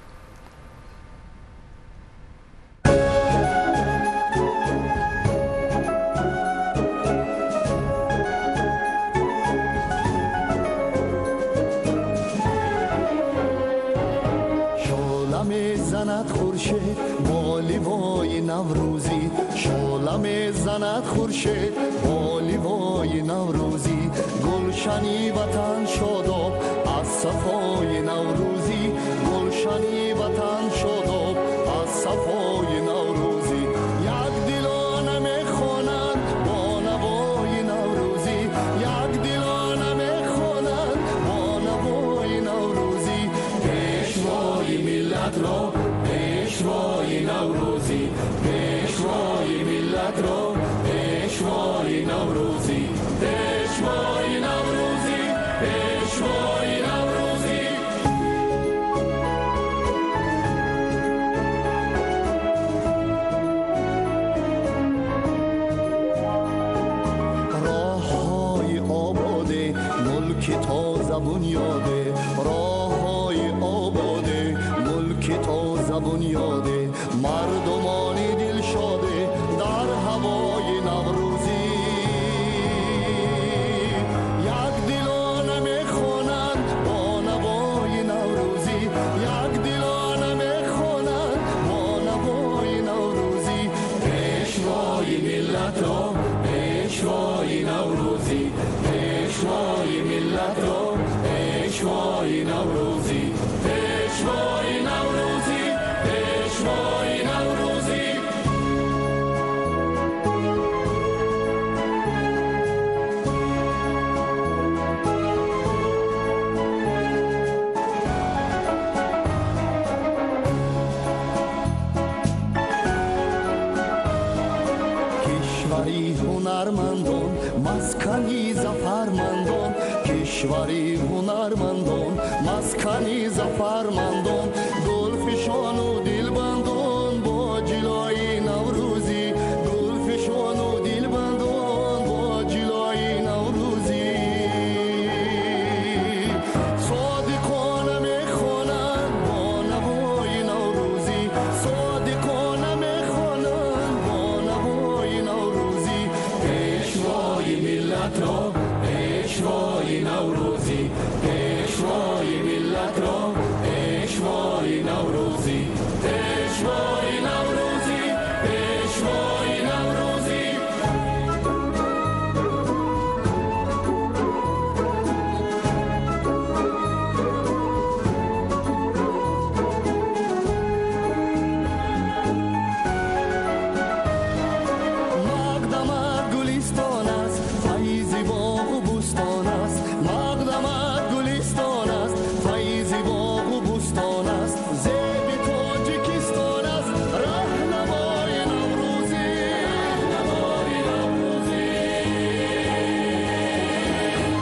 Наврӯзӣ шола мезанад хуршед бо ливои наврӯзӣ, гулшани ватан шодоб аз сафои наврӯзӣ, гулшани ватан шодоб аз сафои наврӯзӣ, як дилона мехонанд бо навои наврӯзӣ, як дилона мехонанд бо навои наврӯзӣ, пешвои миллатро пешвои наврӯзӣ, пешвои миллатро пешвои наврӯзӣ. тоза бунёде, роҳҳои ободе, мулки тоза бунёде, мардумони дилшоде дар ҳавои наврӯзӣ. Як дилона мехонанд бо навои наврӯзӣ, як дилона мехонанд бо навои наврӯзӣ. Пешвои миллатро, пешвои наврӯзӣ, пешвои миллатро, пешвои наврӯзӣ, пешвои наврӯзӣ, пешвои наврӯзӣ. Кишвари ҳунармандон, маскани зафармандон, кишвари ҳунармандон, маскани зафармандон, гулфишону дилбандон бо ҷилои наврӯзӣ, гулфишону дилбандон бо ҷилои наврӯзӣ. Содиқона мехонанд бо навои наврӯзӣ, содиқона мехонанд бо навои наврӯзӣ. Пешвои миллатро, пешвои наврӯзӣ, пешвои миллатро, пешвои наврӯзӣ, пешвои наврӯзӣ, пешвои наврӯзӣ. Мақдамат гулистон аст, файзи боғу бӯстон аст, мақдамат гулистон аст, файзи боғу бӯстон аст, зеби Тоҷикистон аст, раҳнамои наврӯзӣ, раҳнамои наврӯзӣ.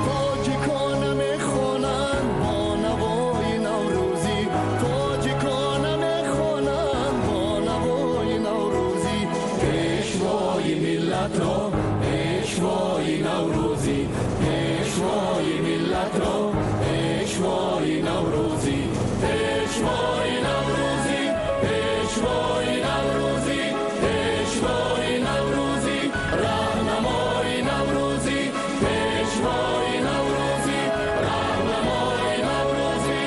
Тоҷикона мехонанд бо навои наврӯзӣ, тоҷикона мехонанд бо навои наврӯзӣ. Пешвои миллатро, пешвои наврӯзӣ, пешвои миллатро, пешвои наврӯзӣ, пешвои наврӯзӣ, пешвои наврӯзӣ, пешвои наврӯзӣ, раҳнамои наврӯзӣ, пешвои наврӯзӣ, раҳнамои наврӯзӣ.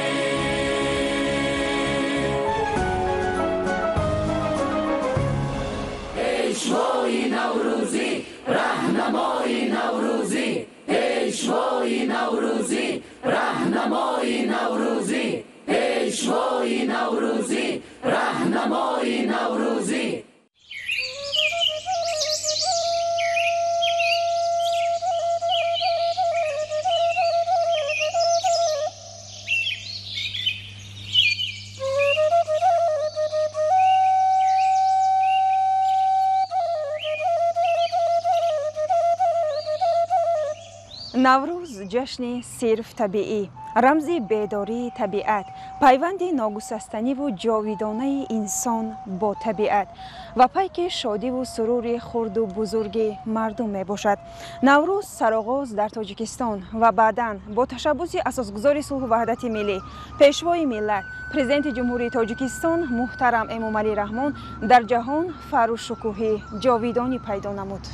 Пешвои наврӯзӣ, раҳнамои наврӯзӣ, пешвои наврӯзӣ, раҳнамои наврӯзӣ, пешвои наврӯзӣ, раҳнамои наврӯзӣ. Наврӯз ҷашни сирф табиӣ, рамзи бедории табиат, пайванди ногусастаниву ҷовидонаи инсон бо табиат ва пайки шодиву сурури хурду бузурги мардум мебошад. Наврӯз сароғоз дар Тоҷикистон ва баъдан бо ташаббуси асосгузори сулҳу ваҳдати миллӣ, пешвои миллат, президенти Ҷумҳурии Тоҷикистон муҳтарам Эмомалӣ Раҳмон дар ҷаҳон фарру шукӯҳи ҷовидонӣ пайдо намуд.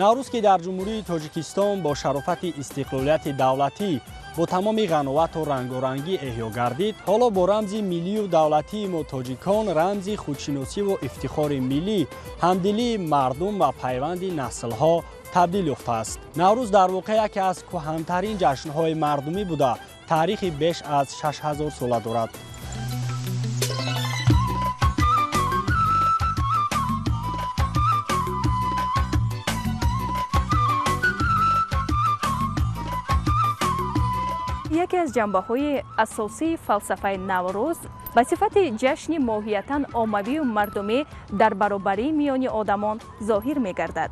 Наврӯз, ки дар Ҷумҳурии Тоҷикистон бо шарофати истиқлолияти давлатӣ бо тамоми ғановату рангорангӣ эҳё гардид, ҳоло бо рамзи миллию давлатии мо тоҷикон, рамзи худшиносиву ифтихори миллӣ, ҳамдилии мардум ва пайванди наслҳо табдил ёфтааст. Наврӯз дар воқеъ яке аз кӯҳантарин ҷашнҳои мардумӣ буда, таърихи беш аз 6000 сола дорад. Яке аз Яке аз ҷанбаҳои асосии фалсафаи Наврӯз ба сифати ҷашни моҳиятан оммавию мардумӣ дар баробарии миёни одамон зоҳир мегардад.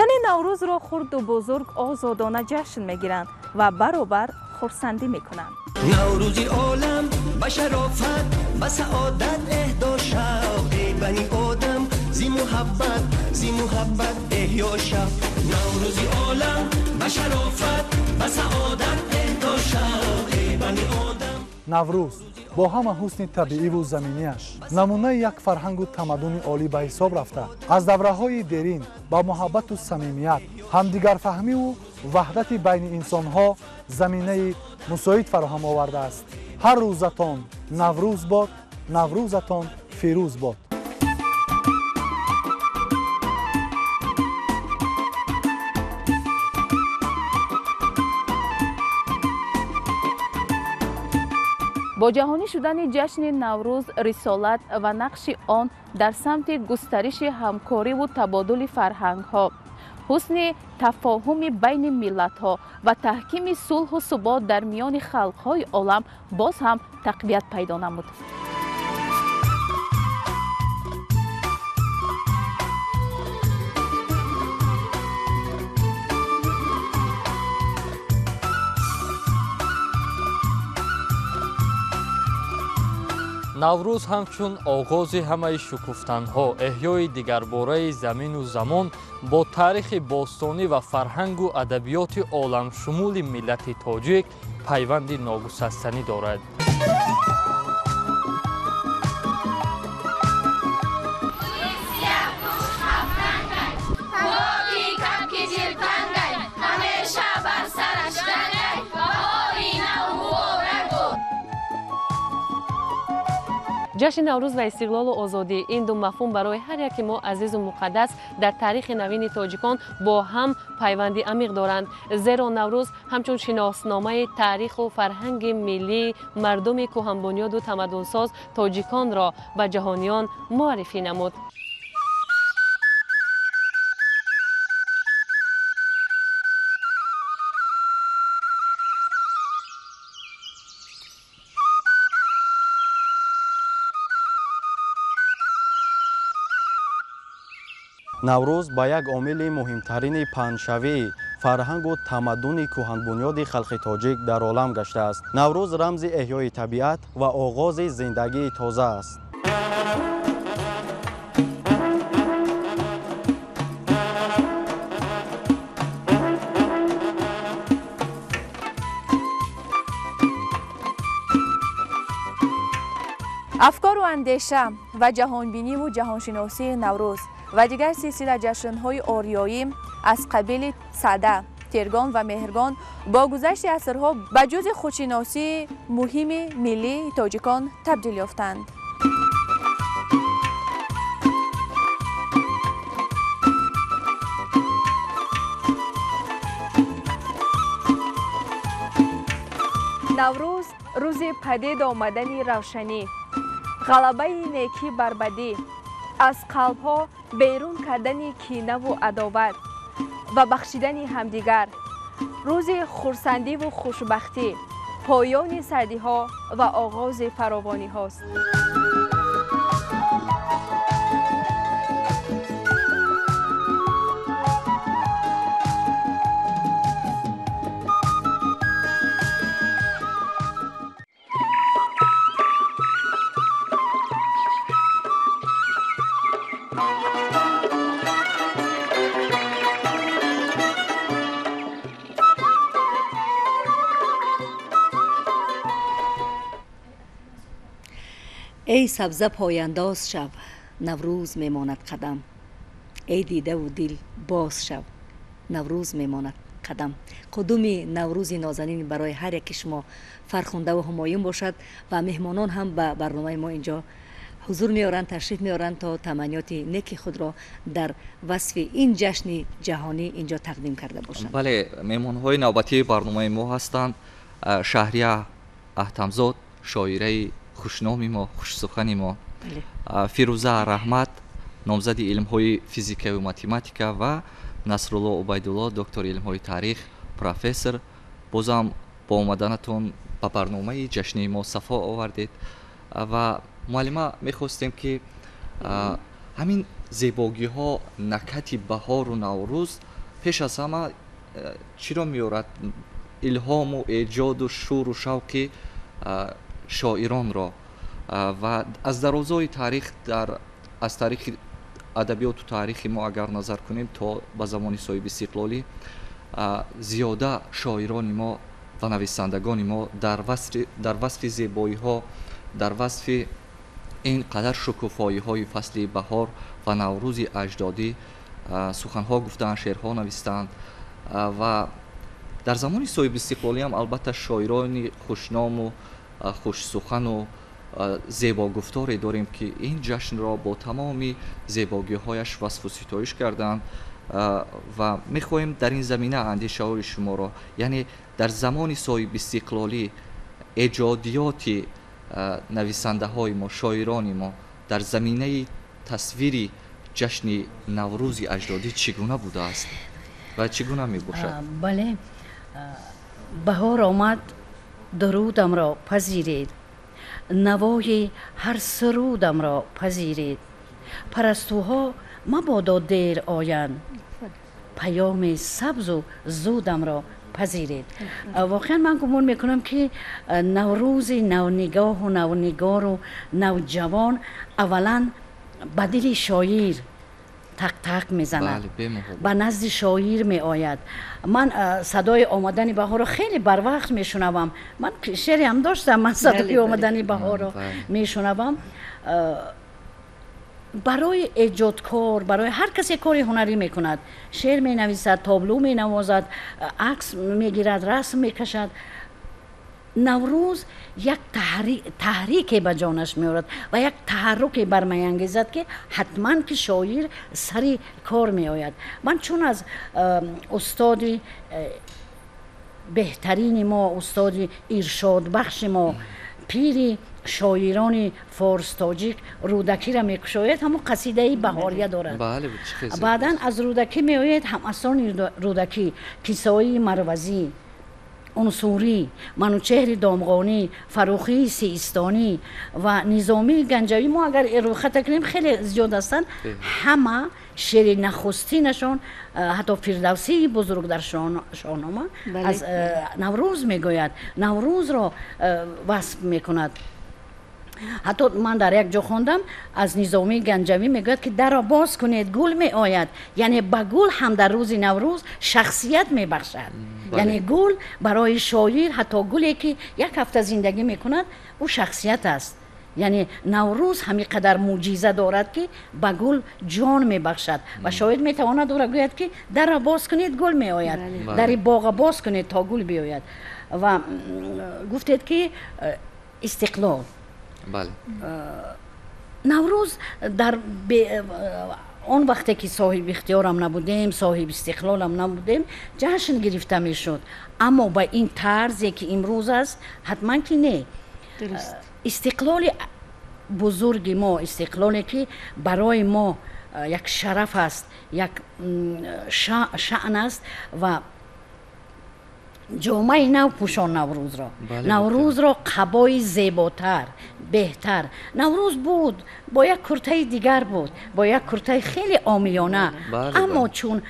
Яъне Наврӯзро хурду бузург озодона ҷашн мегиранд ва баробар хурсандӣ мекунанд. Наврӯзи олам ба шарофат, ба саодат эҳдо шав, эй бани одам, зи муҳаббат, зи муҳаббат эҳё шав. Наврӯзи олам ба шарофат, ба саодат эҳдо шав, эй бани одам. Наврӯз бо ҳама ҳусни табииву заминиаш намунаи як фарҳангу тамаддуни олӣ ба ҳисоб рафта, аз давраҳои дерин ба муҳаббату самимият, ҳамдигарфаҳмиву ваҳдати байни инсонҳо заминаи мусоид фароҳам овардааст. Ҳар рӯзатон Наврӯз бод, Наврӯзатон фирӯз бод. Бо ҷаҳонӣ шудани ҷашни Наврӯз, рисолат ва нақши он дар самти густариши ҳамкориву табодули фарҳангҳо, ҳусни тафоҳуми байни миллатҳо ва таҳкими сулҳу субот дар миёни халқҳои олам боз ҳам тақвият пайдо намуд. Наврӯз ҳамчун оғози ҳамаи шукуфтанҳо, эҳёи дигарбораи замину замон бо таърихи бостонӣ ва фарҳангу адабиёти оламшумули миллати тоҷик пайванди ногусастанӣ дорад. Ҷашни Наврӯз ва истиқлолу озодӣ ин ду мафҳум барои ҳар яки мо азизу муқаддас дар таърихи навини тоҷикон бо ҳам пайванди амиқ доранд. Зеро Наврӯз ҳамчун шиносномаи таъриху фарҳанги миллии мардуми кӯҳанбунёду тамаддунсоз тоҷиконро ба ҷаҳониён муаррифӣ намуд. Наврӯз ба як омили муҳимтарини паҳншавии фарҳангу тамаддуни кӯҳанбунёди халқи тоҷик дар олам гаштааст. Наврӯз рамзи эҳёи табиат ва оғози зиндагии тоза аст. Афкору андеша ва ҷаҳонбиниву ҷаҳоншиносии Наврӯз ва дигар силсила ҷашнҳои ориёӣ аз қабили Сада, Тиргон ва Меҳргон бо гузашти асрҳо ба ҷузъи худшиносии муҳими миллии тоҷикон табдил ёфтанд. Наврӯз рӯзи падид омадани равшанӣ, ғалабаи некӣ бар бадӣ, аз қалбҳо берун кардани кинаву адоват ва бахшидани ҳамдигар, рӯзи хурсандиву хушбахтӣ, поёни сардиҳо ва оғози фаровониҳост. Эй сабза пояндоз шав, Наврӯз мемонад қадам. Эй дидаву дил боз шав, Наврӯз мемонад қадам. Қудуми Наврӯзи нозанин барои ҳар яки шумо фархундаву ҳумоюн бошад ва меҳмонон ҳам ба барномаи мо инҷо ҳузур меоранд, ташриф меоранд то таманниёти неки худро дар васфи ин ҷашни ҷаҳонӣ инҷо тақдим карда бошанд. Бале, меҳмонҳои навбатии барномаи мо ҳастанд Шаҳрия Аҳтамзод, шоираи хушноми мо, хушсухани мо, Фирӯза Раҳмат, номзади илмҳои физикаву математика ва Насрулло Убайдулло, доктори илмҳои таърих, профессор. Бозам Бо омаданатон ба барномаи ҷашнии мо сафо овардед. Ва муаллима, мехостем, ки ҳамин зебогиҳо, накҳати баҳору наврӯз пеш аз ҳама чиро меорад? Илҳому эҷоду шӯру шавқи шоиронро. Ва аз дарозои таърих, аз таърихи адабиёту таърихи мо агар назар кунем, то ба замони соҳибистиқлолӣ зиёда шоирони мо ва нависандагони мо дар васфи зебоиҳо, дар васфи ин қадар шукуфоиҳои фасли баҳор ва наврӯзи аҷдодӣ суханҳо гуфтаанд, шеърҳо навистаанд. Ва дар замони соҳибистиқлолиам албатта шоирони хушному хушсухану зебогуфторе дорем, ки ин ҷашнро бо тамоми зебогиҳояш васфу ситоиш карданд. Ва мехоҳем дар ин замина андешаҳои шуморо, яъне дар замони соҳибистиқлолӣ эҷодиёти нависандаҳои мо, шоирони мо дар заминаи тасвири ҷашни наврӯзи аҷдодӣ чӣ гуна будааст ва чӣ гуна мебошад? Бале, баҳор омад, дурудамро пазиред, навои ҳар сурудамро пазиред, парастуҳо мабодо дер оянд, паёми сабзу зудамро пазиред. Воқеан ман гумон мекунам, ки наврӯзи навнигоҳу навнигору навҷавон аввалан ба дили шоир тақ-тақ мезанад, ба назди шоир меояд. Ман садои омадани баҳорро хеле барвақт мешунавам. Ман шеъре ҳам доштам, ман садои омадани баҳорро мешунавам. Барои эҷодкор, барои ҳар касе кори ҳунарӣ мекунад, шеър менависад, табло менавозад, акс мегирад, расм мекашад, наврӯз як таҳрике ба ҷонаш меорад ва як таҳарруке бармеангезад, ки ҳатман ки шоир сари кор меояд. Ман чун аз устоди беҳтарини мо, устоди иршодбахши мо, пири шоирони форс тоҷик Рӯдакиро мекушояд, ҳамон қасидаи баҳория дорад. Баъдан аз Рӯдакӣ меояд ҳамасони Рӯдакӣ, Кисоии Марвазӣ, Унсурӣ, Манучеҳри Домғонӣ, Фаррухии Сиистонӣ ва Низомии Ганҷавӣ. Мо агар рӯйхата кунем, хеле зиёд ҳастанд. Ҳама шеъри нахустинашон, ҳатто Фирдавсии бузург дар Шоҳнома аз Наврӯз мегӯяд, Наврӯзро васф мекунад. Ҳатто ман дар як ҷо хондам, аз Низомии Ганҷавӣ мегӯяд, ки дарро боз кунед, гул меояд. Яъне ба гул ҳам дар рӯзи Наврӯз шахсият мебахшад. Яъне гул барои шоир, ҳатто гуле ки як ҳафта зиндагӣ мекунад, ӯ шахсият аст. Яъне Наврӯз ҳамин қадар мӯъҷиза дорад, ки ба гул ҷон мебахшад ва шоир метавонад ӯро гӯяд, ки дарро боз кунед, гул меояд, дари боға боз кунед, то гул биёяд. Ва гуфтед, ки истиқлол. Наврӯз дар он вақте ки соҳиби ихтиёрам набудем, соҳиби истиқлолам набудем, ҷашн гирифта мешуд, аммо ба ин тарзе ки имрӯз аст, ҳатман ки не. Истиқлоли бузурги мо, истиқлоле ки барои мо як шараф аст, як шаън аст, ва ҷомаи нав пӯшон Наврӯзро, Наврӯзро қабои зеботар, беҳтар. Наврӯз буд бо як куртаи дигар, буд бо як куртаи хеле омиёна, аммо чун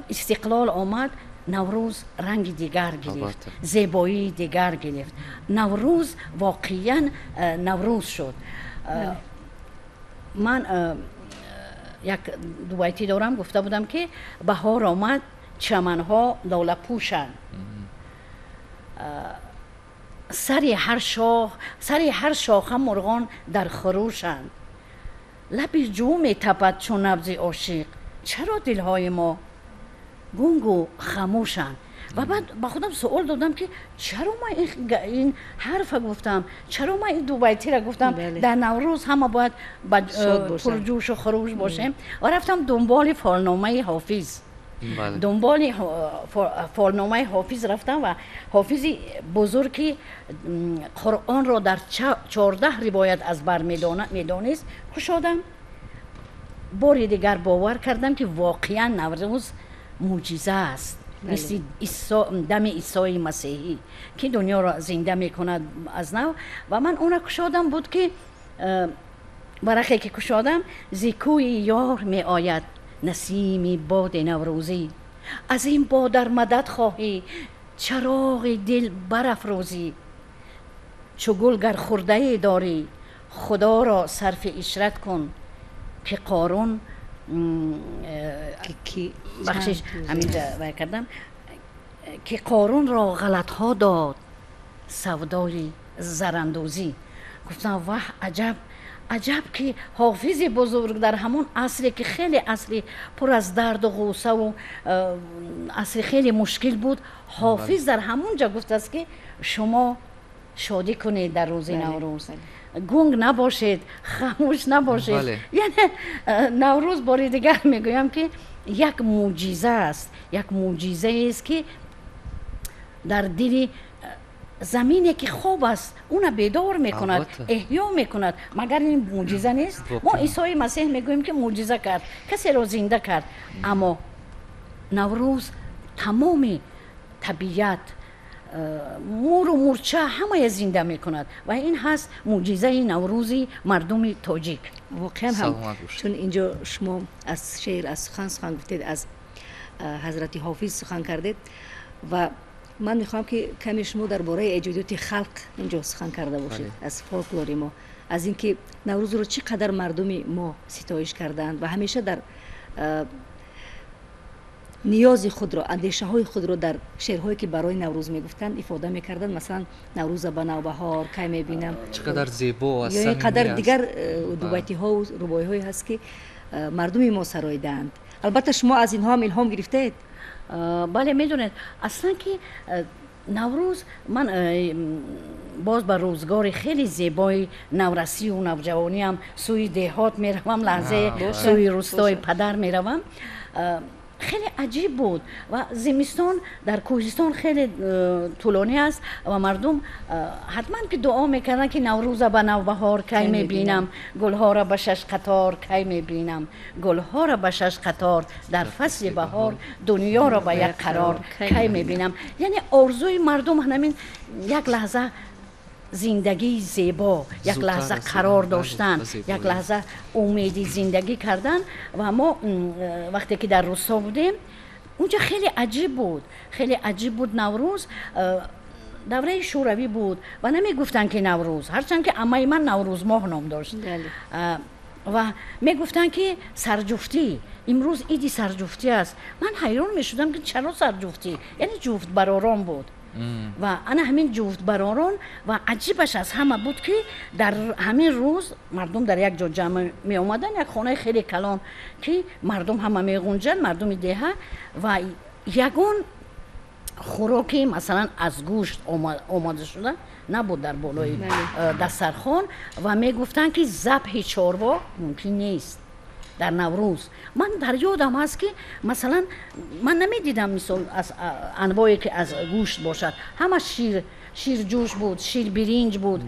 истиқлол омад, Наврӯз ранги дигар гирифт, зебоии дигар гирифт. Наврӯз воқеан Наврӯз шуд. Ман як дубайтӣ дорам, гуфта будам, ки баҳор омад, чаманҳо лолапӯшанд, сари ҳар шох, сари ҳар шоха мурғон дар хурӯшанд, лаби ҷӯ метапад чун набзи ошиқ, чаро дилҳои мо гунгу хамӯшанд? Ва баъд ба худам суол додам, ки чаро ман ин ҳарфа гуфтам, чаро ман ин дубайтиро гуфтам? Дар Наврӯз ҳама бояд пурҷӯшу хурӯш бошем. Ва рафтам дунболи фолномаи Ҳофиз, дунболи фолномаи Ҳофиз рафтам. Ва Ҳофизи бузург, ки Қуръонро дар 14 ривоят аз бар медонист, кушодам. Бори дигар бовар кардам, ки воқеан Наврӯз мӯъҷиза аст. Мисли дами Исои Масеҳӣ, ки дунёро зинда мекунад аз нав. Ва ман она кушодам, буд ки варақе ки кушодам, зи кӯи ёр меояд насими боди наврӯзӣ, аз ин бодар мадад хоҳӣ, чароғи дил барафрӯзӣ, чу гул гар хурдае дорӣ, худоро сарфи ишрат кун, ки Қорун, бахшиш, ҳаминҷа вай кардам, ки Қорунро ғалатҳо дод савдои зарандозӣ. Гуфтам: ваҳ, аҷаб, аҷаб, ки Ҳофизи бузург дар ҳамон асре, ки хеле асри пур аз дарду ғуссаву асри хеле мушкил буд, Ҳофиз дар ҳамон ҷо гуфтааст, ки шумо шодӣ кунед дар рӯзи Наврӯз, гунг набошед, хамӯш набошед. Яъне Наврӯз, бори дигар мегӯям, ки як мӯъҷиза аст, як мӯъҷизаест, ки дар дили замине, ки хоб аст, уна бедор мекунад, эҳё мекунад. Магар ин мӯъҷиза нест? Мо Исои Масеҳ мегӯем, ки мӯъҷиза кард, касеро зинда кард, аммо Наврӯз тамоми табиат, муру мурча, ҳамая зинда мекунад ва ин ҳаст мӯъҷизаи Наврӯзи мардуми тоҷик. Воқеан ҳам, чун инҷо шумо аз шеър, аз сухан гуфтед, аз ҳазрати Ҳофиз сухан кардед ва ман мехоҳам, ки каме шумо дар бораи эҷодиёти халқ инҷо сухан карда бошед, аз фолклори мо, аз ин ки Наврӯзро чӣ қадар мардуми мо ситоиш кардаанд ва ҳамеша дар ниёзи худро, андешаҳои худро дар шеърҳое, ки барои Наврӯз мегуфтанд, ифода мекарданд. Масалан, Наврӯза ба навбаҳор кай мебинам. Чӣ қадар зебо аст. Ё ин қадар дигар дубайтиҳову рубоиҳое ҳаст, ки мардуми мо сароидаанд. Албатта, шумо аз инҳо ҳам илҳом гирифтаед. Бале, медонед, аслан ки Наврӯз, ман боз ба рӯзгори хеле зебои наврасию навҷавониам сӯи деҳот меравам, лаҳзае сӯи рӯстои падар меравам. Хеле аҷиб буд ва зимистон дар кӯҳистон хеле тӯлонӣ аст ва мардум ҳатман ки дуо мекарданд, ки Наврӯза ба навбаҳор кай мебинам, гулҳоро ба шаш қатор кай мебинам, гулҳоро ба шаш қатор дар фасли баҳор, дунёро ба як қарор кай мебинам. Яъне орзуи мардум ҳамин як лаҳза зиндагии зебо, як лаҳза қарор доштан, як лаҳза умеди зиндагӣ кардан. Ва мо вақте ки дар рӯсто будем, унҷа хеле аҷиб буд, хеле аҷиб буд. Наврӯз давраи Шӯравӣ буд ва намегуфтанд, ки Наврӯз, ҳарчанд ки аммаи ман Наврӯзмоҳ ном дошт, ва мегуфтанд, ки сарҷуфтӣ, имрӯз иди сарҷуфтӣ аст. Ман ҳайрон мешудам, ки чаро сарҷуфтӣ, яъне ҷуфтбаророн буд. Ва ана ҳамин ҷуфтбаророн. Ва аҷибаш аз ҳама буд, ки дар ҳамин рӯз мардум дар як ҷо ҷамъ меомаданд, як хонаи хеле калон, ки мардум ҳама меғунҷанд, мардуми деҳа, ва ягон хӯроки, масалан, аз гӯшт омода шуда набуд дар болои дастархон ва мегуфтанд, ки забҳи чорво мумкин нест дар Наврӯз. Ман дар ёдам ҳаст, ки масалан ман намедидам, мисол, аз анвое, ки аз гӯшт бошад. Ҳама шир, ширҷӯш буд, ширбиринҷ буд,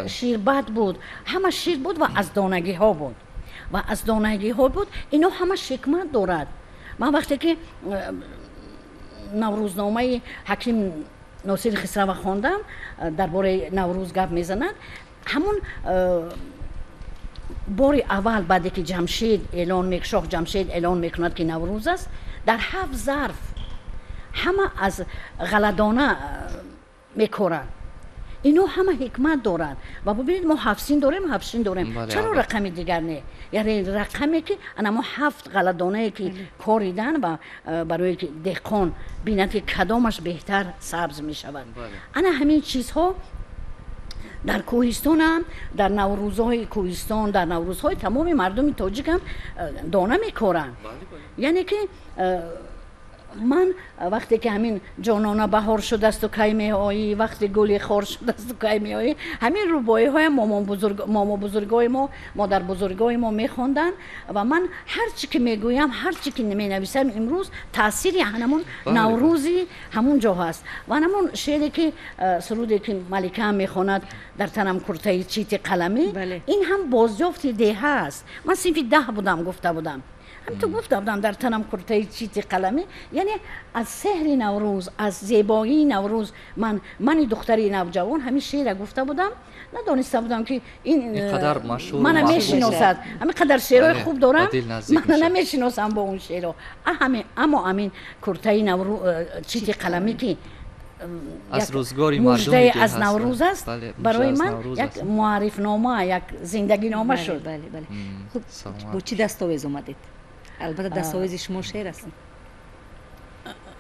ширбат буд, ҳама шир буд ва аз донагиҳо буд, ва аз донагиҳо буд. Ино ҳама ҳикмат дорад. Ман вақте ки Наврӯзномаи Ҳаким Носири Хисрава хондам, дар бораи Наврӯз гап мезанад. Ҳамун бори аввал, баъде ки Ҷамшед эълон, шоҳ Ҷамшед эълон мекунад, ки Наврӯз аст, дар ҳафт зарф ҳама аз ғалладона мекоранд. Ино ҳама ҳикмат дорад. Ва бубинед, мо ҳафтсин дорем, ҳафтшин дорем, чаро рақами дигар не? Яъне рақаме, ки ана мо ҳафт ғалладонае, ки коридан ва барое ки деҳқон бинад, ки кадомаш беҳтар сабз мешавад. Ана ҳамин чизҳо дар кӯҳистонам, дар наврӯзҳои кӯҳистон, дар наврӯзҳои тамоми мардуми тоҷикам дона мекоранд. Яъне ки ман вақте ки ҳамин «Ҷонона, баҳор шудасту кай меоӣ, вақти гули хор шудасту кай меоӣ», ҳамин рубоиҳоям момобузургои мо, модарбузургои мо мехонданд. Ва ман ҳар чӣ ки мегӯям, ҳар чӣ ки менависам имрӯз, таъсири ҳамон Наврӯзи ҳамун ҷо ҳаст. Ва ҳамон шеъре ки, суруде ки Маликаам мехонад, «Дар танам куртаи чити қаламӣ», ин ҳам бозёфти деҳа аст. Ман синфи 10 будам, гуфта будам. Ҳамту гуфта будам дар танам куртаи чити қаламӣ, яъне аз сеҳри Наврӯз, аз зебоии Наврӯз мани духтари навҷавон ҳамин шеъра гуфта будам. Надониста будам ки ин мана мешиносад. Ҳамин қадар шеърҳои хуб дорам, мана намешиносам бо он шеърҳо. Аммо ҳамин куртаи чити қаламӣ ки аз рӯзгори муждае аз Наврӯз аст, барои ман як муаррифнома, як зиндагинома шуд. Хуб, бо чӣ дастовез омадед? Албатта дастовези шумо шеър аст.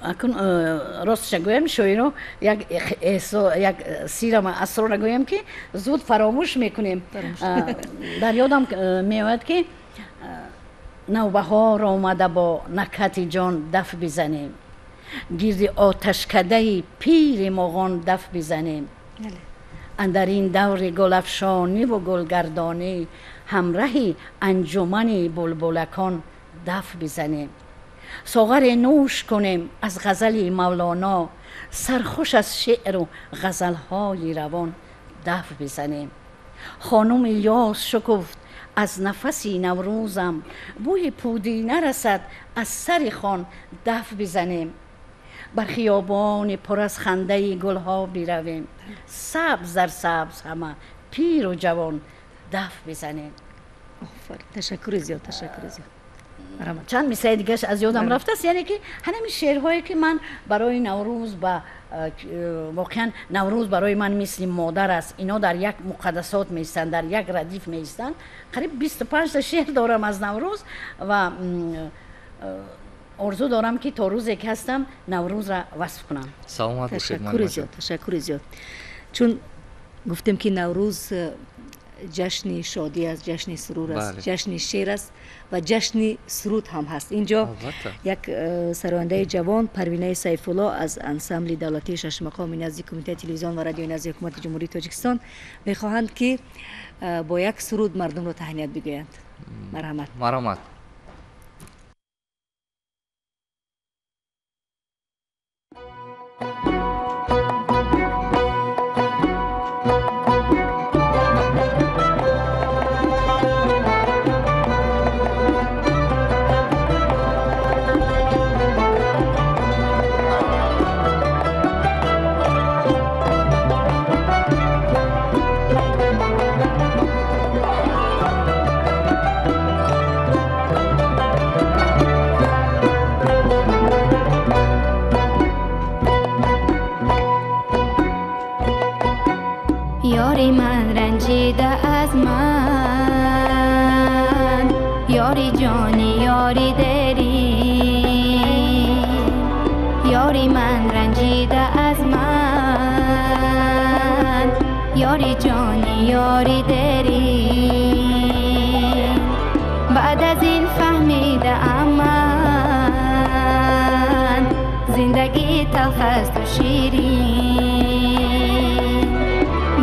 Акун ростша гӯям, шоиро як сирама асрора гӯям ки зуд фаромӯш мекунем. Дар ёдам меояд ки навбаҳор омада бо накҳати ҷон даф бизанем, гирди оташкадаи пири моғон даф бизанем, андар ин даври гулафшониву гулгардонӣ ҳамраҳи анҷумани булбулакон даф бизанем, соғаре нӯш кунем аз ғазали Мавлоно, сархуш аз шеъру ғазалҳои равон даф бизанем. Хонуми ёс шукуфт аз нафаси Наврӯзам, бӯи пудӣ нарасад аз сари хон даф бизанем, бар хиёбони пур аз хандаи гулҳо биравем, сабз дар сабз ҳама пиру ҷавон даф бизанем. Ташаккури зиёд, ташаккури зиёд. Чанд мисраи дигараш аз ёдам рафтааст, яъне ки ҳамин шеърҳое ки ман барои Наврӯз ба воқеан Наврӯз барои ман мисли модар аст, ино дар як муқаддасот меистанд, дар як радиф меистанд. Қариб 25 шеър дорам аз Наврӯз ва орзу дорам ки то рӯзе ки ҳастам Наврӯзро васф кунам. Саломат бошед. Ташаккури зиёд, ташаккури зиёд. Чун гуфтем ки Наврӯз ҷашни шодӣ аст, ҷашни сурур аст, ҷашни шеър аст ва ҷашни суруд ҳам ҳаст. Инҷо як сарояндаи ҷавон Парвинаи Сайфулло аз ансамбли давлатии шашмақоми назди Кумитаи телевизион ва радиои назди Ҳукумати Ҷумҳурии Тоҷикистон мехоҳанд ки бо як суруд мардумро таҳният бигӯянд. Марҳамат. Марҳамат. یاری من رنجیده از من، یاری جانی یاری دری، یاری من رنجیده از من، یاری جانی یاری دری. بعد از این فهمیده من زندگی تلخ است و شیرین،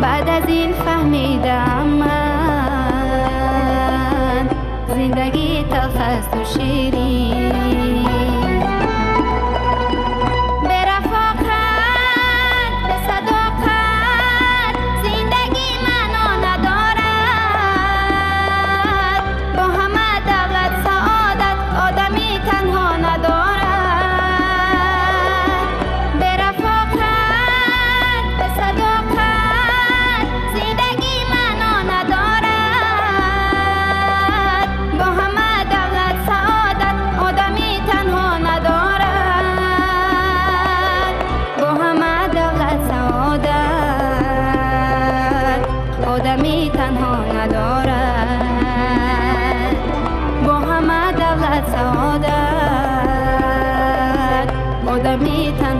بعد از این فهمیدم من زندگی تلخ است و شیرین. به رفاقت به صداقت زندگی معنا ندارد، با همه دولت سعادت آدمی تنها ندارد. به رفاقت به صداقت زندگی معنا ندارد، با همه دولت سعادت آدمی تنها ندارد، با همه دولت سعادت آدمی تنها ندارد، با همه دولت سعادت آدمی تنها.